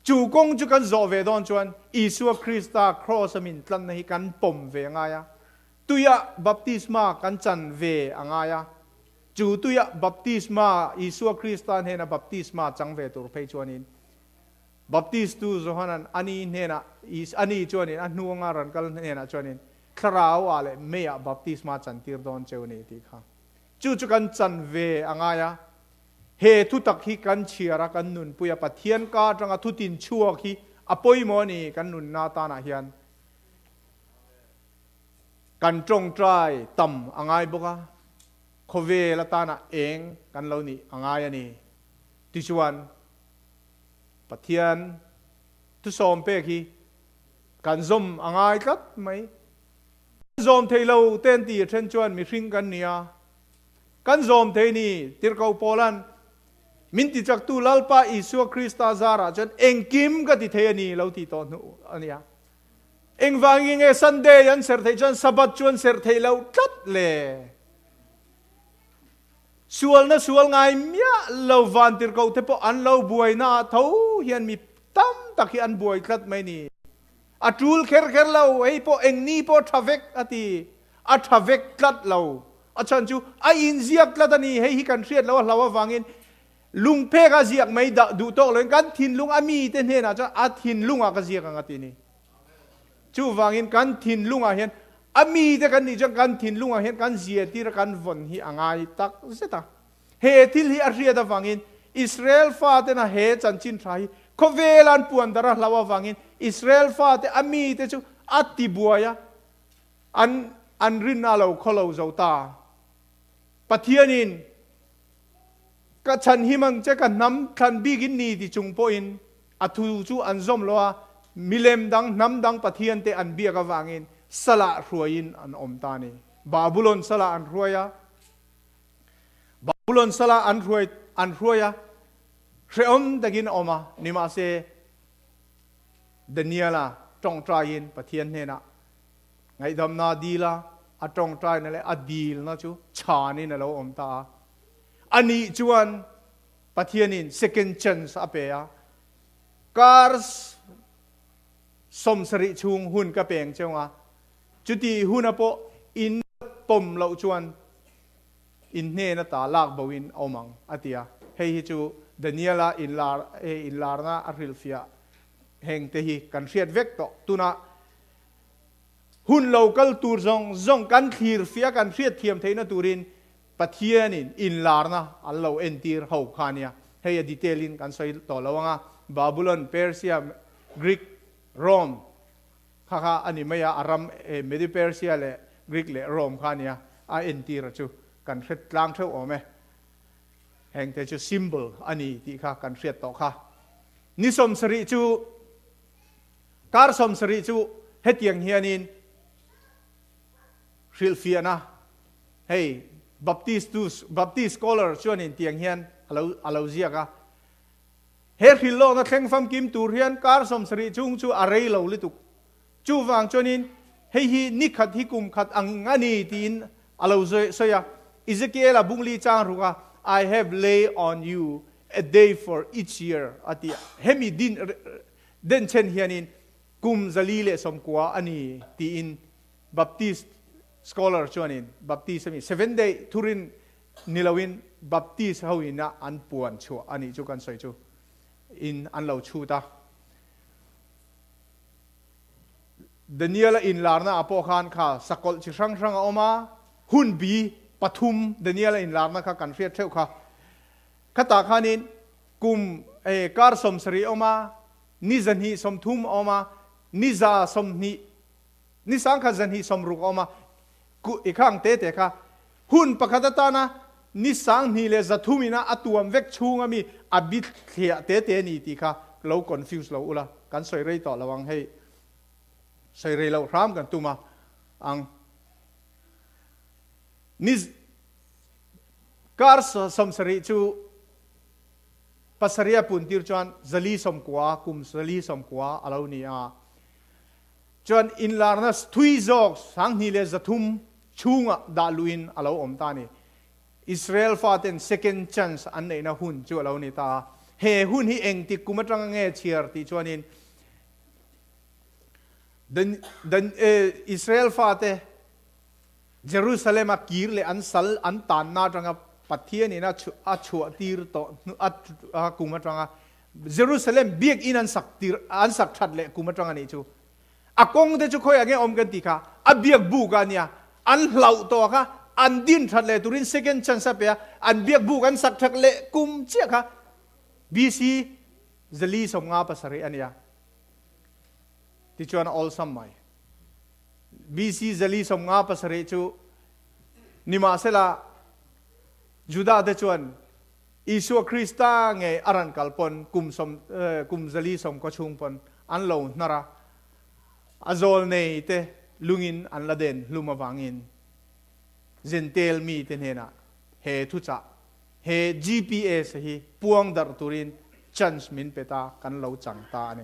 S1: chu kawng chu kan zawh ve dawn chuan Isua Krista Kraws a min tlanna hi kan pawm ve ngai a. Tuiah baptisma kan chan ve a ngai a, chu tuiah baptisma, Isua Krista hnena baptisma chang ve tur phei chuanin Baptistu Johanan ani hnenah, ani chuanin a hnuanga rawn kal hnenah chuanin Thlarau ah leh meiah baptisma chan tir dawn cheu a ni tih kha. Chu chu kan chan ve a ngai a, he thutak hi kan chhiar a, kan nunpui a, Pathian ka atanga thutin chhuak hi a pawimawh a ni kan nunna tanah hian. Kan tawngtai tam a ngai bawk a, khawvel atana eng kan lo nih a ngai a ni. Tichuan, Pathian thusawm pek hi kan zawm a ngai tlat mai. Kan zawm thei lo te an ti a then chuan mihring kan ni a, kan zawm thei ni Tirhkoh Paula'n min tichaktu Lalpa Isua Krista zarah chuan engkim ka ti thei a ni lo ti tawh hnu a nia. Engvangin nge Sunday an serh theih chuan Sabbath chu an serh theih loh tlat le? Sualna sual ngai miah lo vantirhkoh te pawh an lo buaina ah tho hian mi tam tak hi an buai tlat mai ni. A tul kher kher lo, hei pawh eng ni pawh tha vek a ti, a tha vek tlat lo. A chhan chu a inziak tlat a ni, hei hi kan hriat loh a hlau avangin Lungphek a ziak mai dah duh tawk loin kan thinlung a mite hnenah chuan a thinlungah ka ziak ang a ti ni. Chuvangin kan thinlungah hian a mite kan nih chuan kan thinlungah hian kan ziatir a kan vawn hi a ngai tak zet a. He thil hi a hriat avangin Israel fatena he chanchin tha hi khawvel an puan darh a hlau avangin Israel fate a mite chu a tibuai a, an an rinna a lo khawlo zo ta. Pathianin Ka chhan him ang che, ka hnam thlan bik in ni ti chung pawhin a thu chu an zawm lo a, milem dang, hnam dang pathian te an biak avangin salah hruaiin an awm ta a ni. Babulon salah an hruai a, Babulon salah an hruai an hruai a, hrehawm takin a awm a, nimahse Daniela tawngtaiin Pathian hnenah ngaihdamna a dil a, a tawngtaina leh a dilna chu chhanin a lo awm ta a. Anih chuan Pathianin second chance a pe a, kar 70 chhung hun ka peng cheu a, chuti huna pawh in pawm loh chuan in hnen ata lak bo in a awm ang a ti a. Hei hi chu Daniela inlar inlarna a hrilhfiah heng te hi kan hriat vek tawh. Tunah hun lo kal tur zawng zawng kan thlir fiah kan hriat thiam theihna turin Pathianin inlarna an lo entir ho kha a nia. Hei a detail in kan sawi tawh lo ang a, Babulon, Persia, Greek, Rome kha kha a ni mai a, a ram Medo-Persia leh Greek leh Rome kha a nia, a entir a chu kan hre tlang theuh awm e. Heng te chu symbol a ni tih kha kan hriat tawh kha. Ni 70 chu, kar 70 chu hetiang hianin hrilhfiahna Hei Baptist tu Baptist scholar chuanin tiang hian a lo a lo ziak a, He hrilhlawkna thleng famkim tur hian kar 70 chung chu a rei lo lutuk. Chuvang chuanin Hei hi ni khat hi kum khat ang a ni tiin a lo sawi a. Ezekiel-a bungli chang ruk a, I have lay on you a day for each year a ti a. Hemi din denchhen hianin kum 490 a ni tiin Baptist scholar chuanin Baptist a mi Seventh Day thurin ni loin Baptist ho ina an puan chhuah a nih chu kan sawi chu in an lo chhut a. Daniel-a inlarna ah pawh khan kha sakawlh chi hrang hrang a awm a, hun bi pathum Daniel-a inlarna kha kan hriat theuh kha. Khatah khanin kum kar 70 a awm a, ni 230 a awm a, ni 120, ni 1260 a awm a, i khang te te kha hun pakhat atana ni 2100 ina a tuam vek chhunga mi a bi thliah te te a ni tih kha lo confuse lo ula, kan sawi rei tawh lo ang hei. Sawi rei loh hram kan tum a ang. Ni kar 70 chu pasarih a pun tir chuan 490, kum 490 a lo ni a. Chuan inlarna thui zawk 2300 chhungah dah luhin a lo awm ta a ni. Israel faten second chance an neihna hun chu a lo ni ta a. He hun hi engtik kum atanga nge chhiar tih chuanin Dan Israel fate Jerusalem a kir leh an sal an tanna atanga Pathianin a a chhuah tir tawh a kum atanga Jerusalem biakinn an sak tir an sak that leh kum atanga nih chu a kawng te chu khawiah nge awm kan tih kha a biak buk a nia an hlauh tawh kha an din that leh turin second chance a pe a an biak buk an sak that leh kum chiah kha BC 457 a nia. Tichuan a awlsam mai. BC 457 chu nimahsela Judah te chuan Isua Krista ngei a ran kal pawn kum sawm kum 490 chhung pawn an lo hnar a, a zawl nei te lungin an la den hlum avangin Jentail mi te hnenah he thuchah he GPS hi puang darh turin chance min pe ta kan lo chang ta a ni.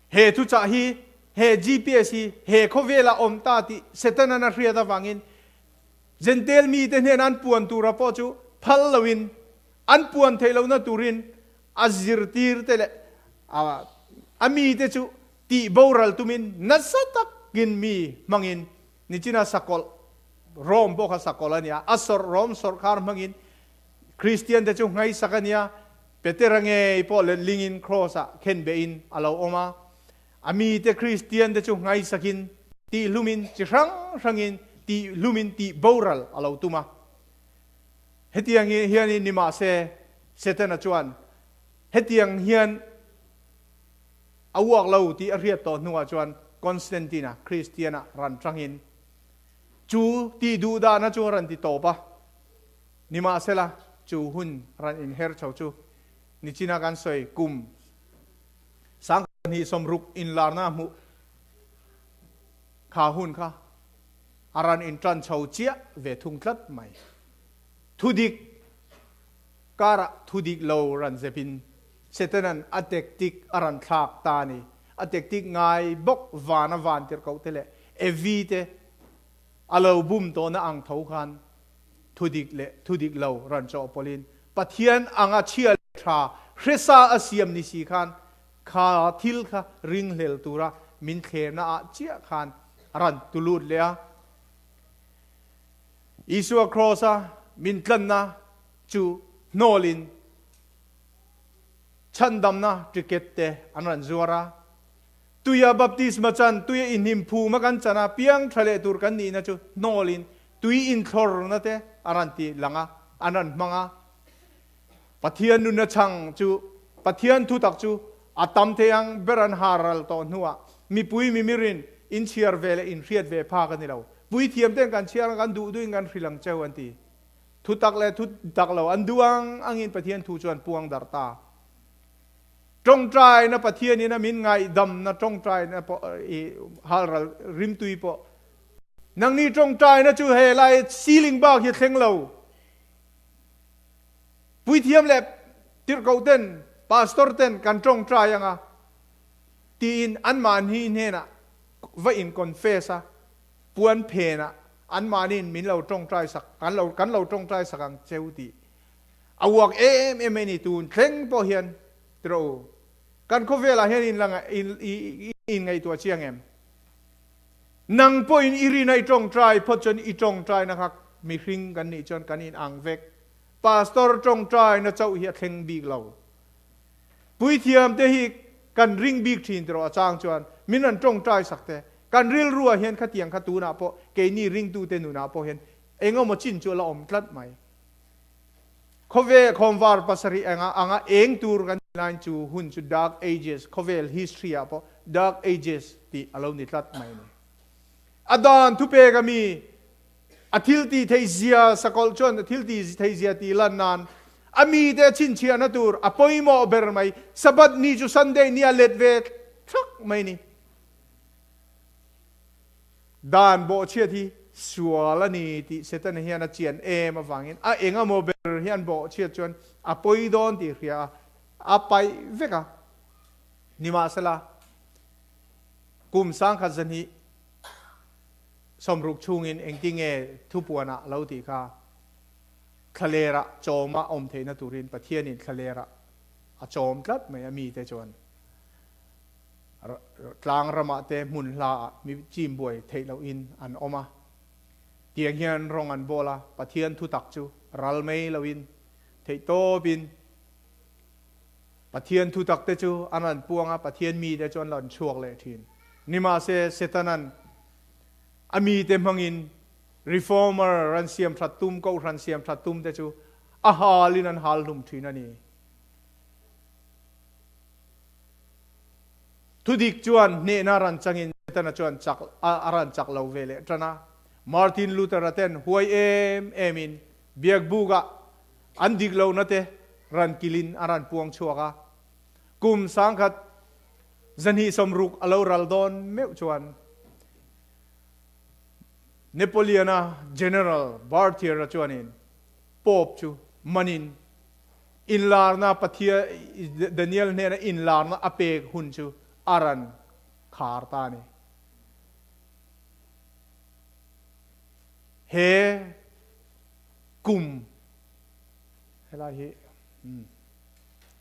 S1: He thuchah hi, he GPS hi he khawvelah awm ta tih Setanan a hriat avangin Jentail mite hnena an puan tura pawh chu phal loin an puan theih lohna turin a zirtir te leh a mite chu tih boral tumin nasa takin mi hmangin nichina sakawlh Rome pawh kha sakawlh a nia, a sawrh Rome sawrhkhar hmangin Kristian te chu ngaihsak a nia, Petera ngei pawh letlingin Kraws ah khenbehin a lo awm a, a mite Kristian te chu ngaihsakin tihlumin chi hrang hrangin tihlumin tih boral a lo tum a. Hetiang hianin nimahse Setana chuan hetiang hian a uak lo tih a hriat tawh hnuah chuan Constantine-a Kristian-a ran tangin chu tih duh dahna chu a rawn ti tawp a. Nimahsela, chu hun ran inher chho chu nichina kan sawi kum 2060 inlarna hmuh kha hun kha a ran intan chho chiah ve thung tlat mai. Thudik karah thudik lo ran zepin Setanan a tactic a ran thlak ta a ni. A tactic ngai bawk vana van tirhkoh te leh Evi te a lo bum tawhna ang tho khan thudik leh thudik lo rawn chawhpawlhin Pathian anga chhia leh tha hresa a siam ni si khan kha thil kha ringhlel tura min thlerna ah chiah khan a rawn tulut leh a. Isua Kraws a min tlanna chu hnawlin chhandamna ticket te an rawn zuar a. Tuia baptisma chan, tuia inhnim phuma kan chan a, piang tha leh tur kan nihna chu hnawlin tui inthlawrna te a rawn ti lang a, an rawn hmang a. Pathian nunna chhang chu, Pathian thutak chu a tam thei ang ber an har ral tawh hnuah mipui mimirin inchhiar ve leh inhriat ve phak a ni lo. Puithiam ten kan chhiar ang, kan duh duhin kan hrilh ang cheu an ti. Thutak leh thutak lo an duh ang angin Pathian thu chuan puang darh ta. Tawngtaina Pathianin a min ngaihdamna tawngtaina pawh i halral rimtui pawh nangni tawngtaina chu he lai ceiling bak hi a thleng lo. Puithiam leh tirhkoh ten pastor ten kan tawngtai anga tiin anmahni hnenah. va in confess a puan phen ah an mahni in min lo tawngtai sak kan lo kan lo tawngtai sak ang cheu tih a uak em em a ni tun thleng pawh hian tiraw u kan khawvel ah hian in la in ngaihtuah chiang em? Nang pawhin i rin a i tawngtai phawt chuan i tawngtaina kha mihring kan nih chuan kan in ang vek. Pastor tawngtaina chauh hi a thleng bik lo. Puithiam te hi kan ring bik thin tiraw a chang chuan min rawn tawngtai sak te. Kan rilru ah hian khatiang kha tunah pawh keini ringtute nunah pawh hian engemaw chin chu a la awm tlat mai. Khawvel khawmvar pasarih enga anga eng tur kan tih laiin chu hun chu Dark Ages, khawvel history ah pawh Dark Ages tih a lo ni tlat mai a ni. A dan thupek a mi a thil tih theih zia sakawlh chuan a thil tih theih zia tih lan nan a mite a chhinchhiahna tur a pawimawh ber mai Sabbath ni chu Sunday ni a let ve thak mai a ni. Dan bawhchhiat hi sual a ni tih Setana hian a chian em avangin a eng emaw ber hian bawhchhiat chuan a pawi dawn tih hria a, a paih vek a. Nimahsela, kum sangkhat zahnih sawmruk chhungin engtinge thupuanah lo tih kha thlalerah chawma awm theihna turin Pathianin thlalerah a chawm tlat mai a mite chuan. Tlang ramah te hmun hla ah mi chim buai theih loh in an awm a. Tiang hian rawng an bawl a, Pathian thutak chu ral mai lo in theih tawp in Pathian thutak te chu an rawn puang a, Pathian mi te chu an rawn chhuak leh thin. Nimahse Setanan a mi te hmang in Reformer ran siam that tum, Kohhran siam that tum te chu a hal in an hal hlum thin a ni. Thudik chuan hnehna ran changin Setana chuan chak a ran chak lo ve leh tan a. Martin Luther-a ten huai em emin biakbukah an dik lohna te ran kilin a ran puang chhuak a. Kum sangkhat zahnih sawmruk a lo ral dawn meuh chuan Napoleon-a General Berthier-a chuanin Pope chu manin Inlarna Pathian Daniel hnena inlarna a pek hun chu a rawn khar ta a ni. He kum helai hi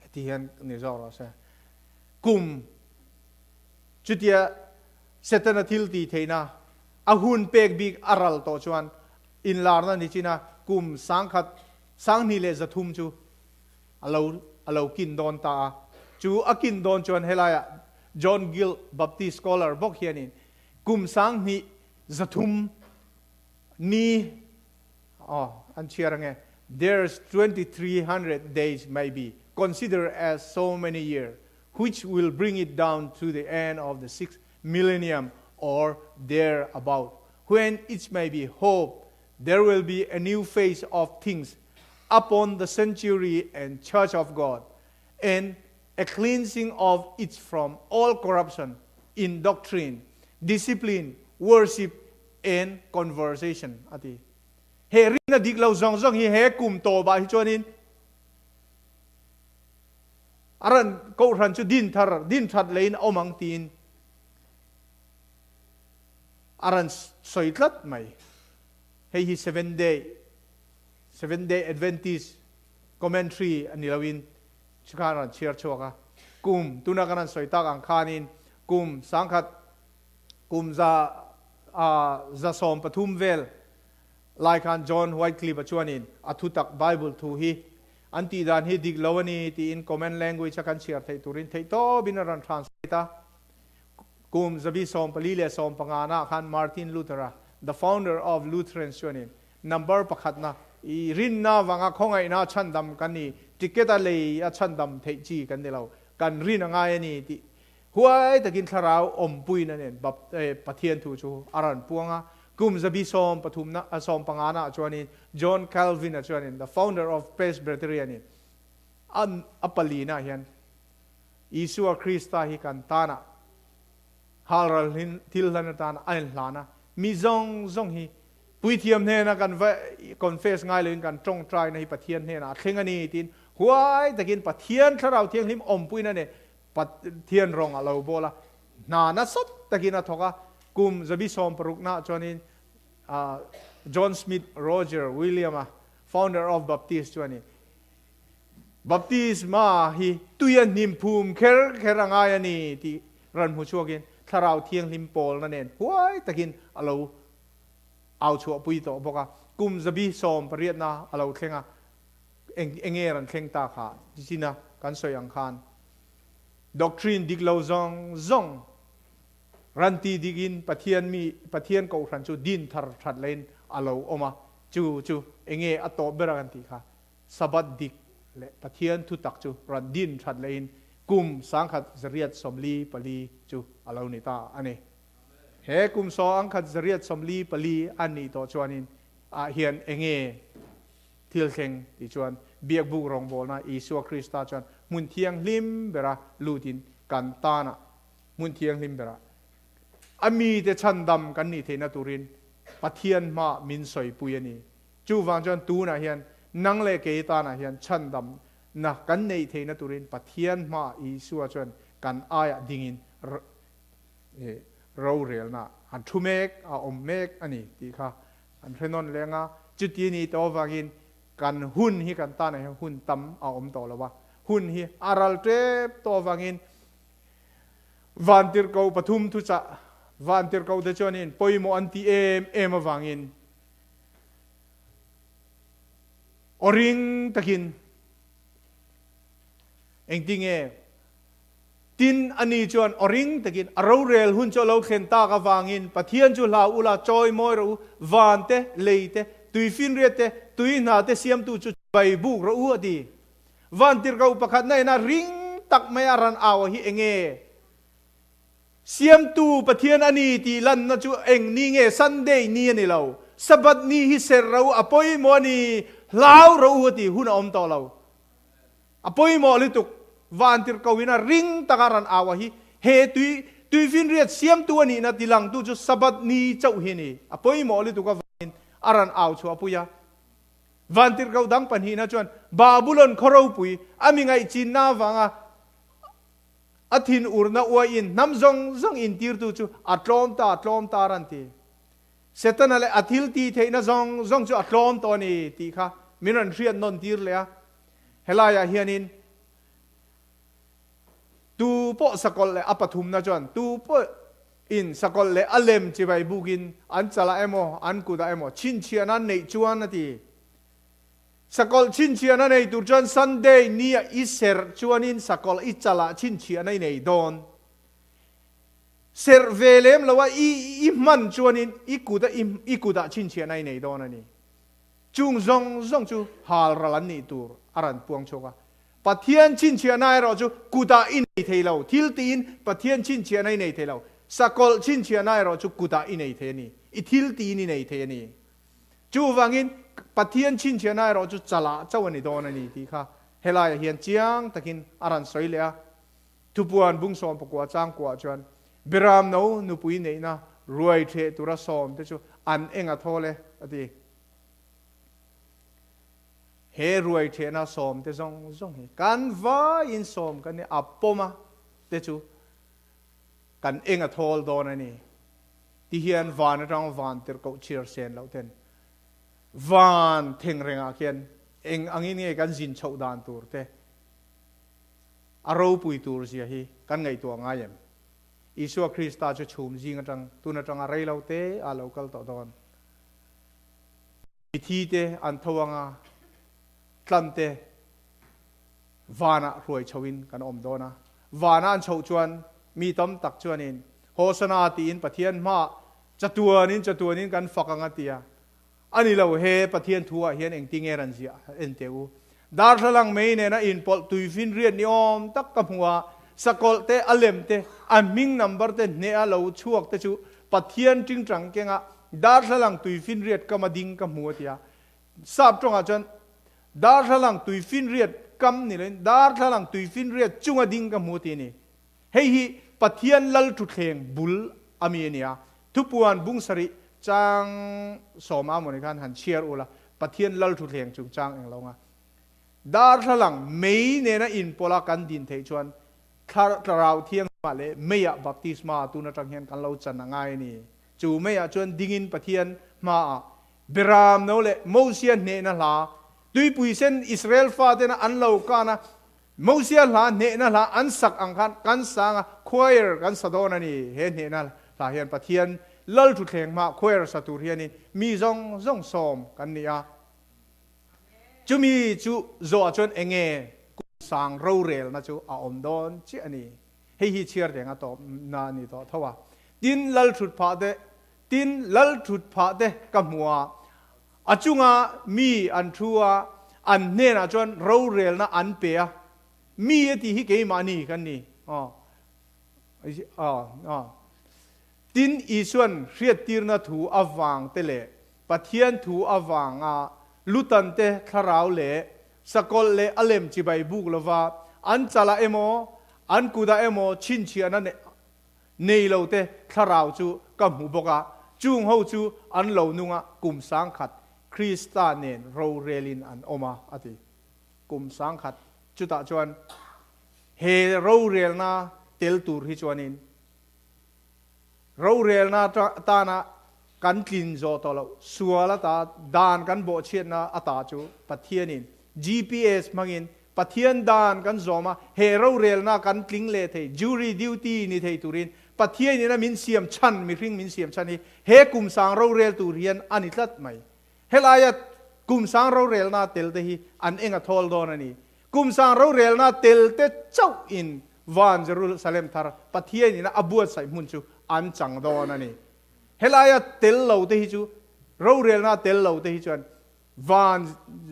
S1: heti hian ni zawk rawh se. Kum chutia Setana thil tih theihna a hun pek bik a ral tawh chuan inlarna ni chin a kum sangkhat Sanghnih leh 300 chu a lo a lo kin dawn ta a. Chu a kin dawn chuan helaiah John Gill, Baptist scholar bawk hianin kum sanghnih 300 ni aw an chhiar ange, There's 2300 days may be considered as so many year, which will bring it down to the end of the sixth millennium or thereabout, when it may be hoped There will be a new face of things upon the sanctuary and church of God, and a cleansing of it from all corruption in doctrine, discipline, worship, and conversation, a ti. He rinna dik lo zawng zawng hi he kum tawpah hi chuanin a ran kohhran chu din thar, din that leiin a awm ang tiin A rawn sawi tlat mai. Hei hi Seventh Day, Seventh Day Adventist commentary a ni loin chikhan a rawn chhiar chhuak a. Kum, tuna kan rawn sawi tak ang khanin kum sangkhat, kum za 13 vel lai khan John Wycliffe-a chuanin a thutak Bible thu hi an tih dan hi dik lo a ni tiin common language a kan chhiar theih turin theihtawpin a rawn translate a. Kum zabi 14 leh 15 na khan Martin Luther-a, the founder of Lutherans chuanin number pakhatna i rinna vanga khawngaihna chhandam kan ni, ticket a lei a chhandam theih chi kan ni lo, kan rin a ngai a ni tih huai takin thlarau awmpuina nen Pathian thu chu a rawn puang a. Kum zabi 13 na 15 na chuanin John Calvin-a chuanin, the founder of Presbyterian-in a palina hian Isua Krista hi kan tana halral thil hlan atana a inhlan a, mi zawng zawng hi Puithiam hnena kan va confess ngai loin kan tawngtaina hi Pathian hnenah a thleng a ni tiin huai takin Pathian Thlarau Thianghlim awmpuina nen Pathian rawng a lo bawl a, hna nasa takin a thawk a. Kum zabi 16 na chuanin John Smith Roger William-a, founder of Baptist chu a ni. Baptisma hi tuia hnim phum kher kher a ngai a ni tih ran hmu chhuakin Thlarau Thianghlim pawlna nen huai takin a lo au chhuahpui tawh bawk a. Kum zabi 18na a lo thleng a, eng enge ran thleng ta kha china kan sawi ang khan doctrine dik lo zawng zawng ran ti dikin Pathian mi Pathian kohhran chu din thar that lein a lo awm a, chu chu enge a tawp ber a kan tih kha Sabbath dik leh Pathian thutak chu ran din that lein kum 1944 chu a lo ni ta a ni. He kum 1944 a nih tawh chuanin ah hian enge thil thleng tih chuan biakbuk rawngbawlna Isua Krista chuan hmun thianghlim bera lutin kan tanah hmun thianghlim berah a mite chhandam kan nih theihna turin Pathian hmaah min sawipui a ni. Chuvang chuan tunah hian nang leh kei tanah hian chhandamna kan neih theihna turin Pathian hmaah Isua chuan kan aiah dingin rorelna an thu mek, a awm mek a ni tih kha an hre nawn leng a. Chuti ni tawh avangin kan hun hi kan tanah hian hun tam a awm tawh lo a, hun hi a ral tep tawh avangin Vantirhkoh pathum thuchah Vantirhkohte chuanin pawimawh an tih em em avangin aw ring takin engtinge tin ani chuan aw ring takin a rorel hun chu a lo thlen tak avangin Pathian chu hlau ula chawi mawi rawh u, van te, lei te, tuifinriat te, tui hna te siamtu chu bai buk rawh u a ti. Vantirhkoh pakhat na ina ring tak mai a ran au a hi enge? Siamtu Pathian a ni tih lanna chu eng ni nge? Sunday ni a ni lo. Sabbath ni hi ser ro a pawimawh a ni, hlau ro u a ti hun a awm tawh lo. A pawimawh lutuk. Vantirhkoh ina ring taka ran au a hi he tui tuifinriat siamtu a nihna tilangtu chu Sabbath ni chauh hi a ni. A pawimawh lutuk avangin a ran au chhuahpui a. Vantirhkoh dang pahnihna chuan Babulon khaw ropui a mi ngaihchinna avanga a thinurna uaiin hnam zawng zawng intirtu chu a tlawm ta, tlawm ta ran ti. Setana leh a thil tih theihna zawng zawng chu a tlawm tawh a ni tih kha min rawn hriat nawn tir leh a. Helaiah hianin tu pawh sakawlh leh a pathumna chuan tu pawh In sakawlh leh a lem chibai bukin an chalah emaw an kutah emaw chhinchhiahna an neih chuan a ti. Sakawlh chhinchhiahna nei tur chuan Sunday nia i serh chuanin sakawlh i chalah chhinchhiahna i nei dawn. Serh ve lem loa i i hman chuanin i kuta i kutah chhinchhiahna i nei dawn a ni. Chung zawng zawng chu hal ral an nih tur a rawn puang chhuak a. Pathian chhinchhiahna erawh chu kutah i nei thei lo. Thil tiin Pathian chhinchhiahna i nei thei lo. Sakawlh chhinchhiahna erawh chu kutah i nei thei a ni. I thil tiin i nei thei a ni. Chuvangin Pathian chhinchhiahna erawh chu chalah chauh a ni dawn a ni tih kha helaiah hian chiang takin a rawn sawi leh a. Thupuan bung 19 chang kuah chuan Beram no nupui neihna ruai theh tura sawm te chu an eng a thawl e a ti. He ruai thehna sawm te zawng zawng hi kan vaiin sawm kan ni a pawm a te chu kan eng a thawl dawn a ni ti hian van atang van tirhkoh chhiar sen loh ten van theng rengah khian eng angin nge kan zin chhoh dan tur te a ropui tur zia hi kan ngaihtuah ngai em? Isua Krista chu chhum zing atang tun atanga rei lo te a lo kal tawh dawn. Mithi te an tho anga tlan te vanah hruai chhoin kan awm dawn a. Vana an chhoh chuan mi tam tak chuanin Hosana tiin Pathian hmaah chatuanin chatuanin kan fak ang a ti a. A ni lo, he Pathian thu ah hian engtinge ran ziah en teh u. Darthlalang mei nena inpawlh tuifinriat ni awm tak ka hmu a, sakawlh te, a lem te, a hming number te hneha lo chhuak te chu Pathian tingtang kenga Darthlalang tuifinriat kam a ding ka hmu a ti a. Sap tawngah chuan Darthlalang tuifinriat kam ni loin Darthlalang tuifinriat chunga ding ka hmu a ti a ni. Hei hi Pathian lal thutthleng bul a mi a ni a. Thupuan bung sarih chang sawma mawni khan han chhiar ula Pathian lal thutthleng chungchang eng lo nga. Darthlalang mei nena inpawlha kan din theih chuan Thlarau Thianghlim. Leh meiah baptisma tun atang hian kan lo chan a ngai a ni. Chu meiah chuan dingin Pathian hmaah Beram no leh Mosia hnehna hla, tuipui sen Israel fatena an lo kan a, Mosia hla hnehna hla an sak ang khan kan sang a, choir kan sa dawn a ni. He hnehna hla hian Pathian Lalthuthleng hmaah choir sa tur hianin mi zawng zawng sawm kan ni a. Chumi chu zawhah chuan enge kum sang rorelna chu a awm dawn chiah a ni. Hei hi chhiar reng a tawpna a ni tawh tho a. Tin, lal thut phah te, tin, lal thut phah te ka hmu a, a chunga mi an thu a, an hnenah chuan rorelna an pe a. Mi a tih hi keimahni kan ni. Aw. Aw. Aw. Tin, Isuan hriattirna thu avang te leh Pathian thu avanga lutante thlarau leh sakawlh leh a lem chibai buk lova an chalah emaw, an kutah emaw chhinchhiahna nei lote thlarau chu ka hmu bawk a, chung ho chu an lo nung a, kum sangkhat Krista nen rorelin an awm a, a ti. Kum sangkhat chutah chuan he rorelna tel tur hi chuanin Rorelna tana kan tlin zawh tawh loh, sual ata dan kan bawhchhiatna ata chu Pathianin GPS hmangin Pathian dan kan zawm a, he rorelna kan tling leh thei, jury duty ni thei turin Pathianin a min siam chhan, mihring min siam chhan hi he kum sang rorel tur hian a ni tlat mai. Helaia kum sang rorelna tel te hi an eng a thawl dawn a ni. Kum sang rorelna tel te chauhin Van Jerusalem thar Pathian ina a buatsaih hmun chu an chang dawn a ni. Helaia tel lo te hi chu, rorelna tel lo te hi chuan Van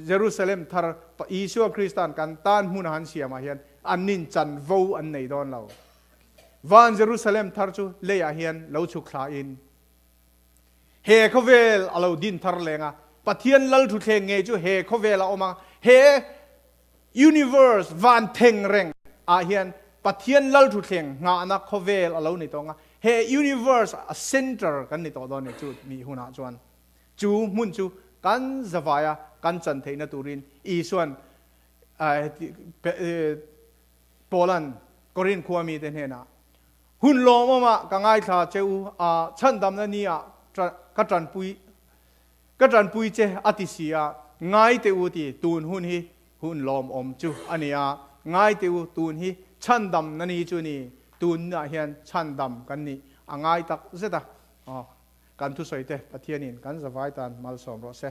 S1: Jerusalem thar Isua Krista'n kan tan hmun a han siamah hian an nin chanvo an nei dawn lo. Van Jerusalem thar chu leiah hian lo chhuk thlain he khawvel a lo din thar leng a, Pathian lal thuthleng ngei chu he khawvel a awm a, he Universe van theng reng ah hian Pathian lal thuthleng nghahna khawvel a lo ni tawng a, he universe a center kan ni tawh dawn ni chu mi hunah chuan chu hmun chu kan zavai a kan chan theihna turin Isuan Paula'n Korinth khua mite hnenah hun lawmawmah ka ngaithla che u a, chhandamna ni ah ka tanpui Ka tanpui che a ti si a, ngai teh u ti, tun hun hi hun lawmawm chu a ni a, ngai teh u, tun hi chhandam na ni chu ni, tunah hian chhandam kan nih a ngai tak zet a, aw, kan thusawi te Pathianin kan zavai tan malsawm rawh se.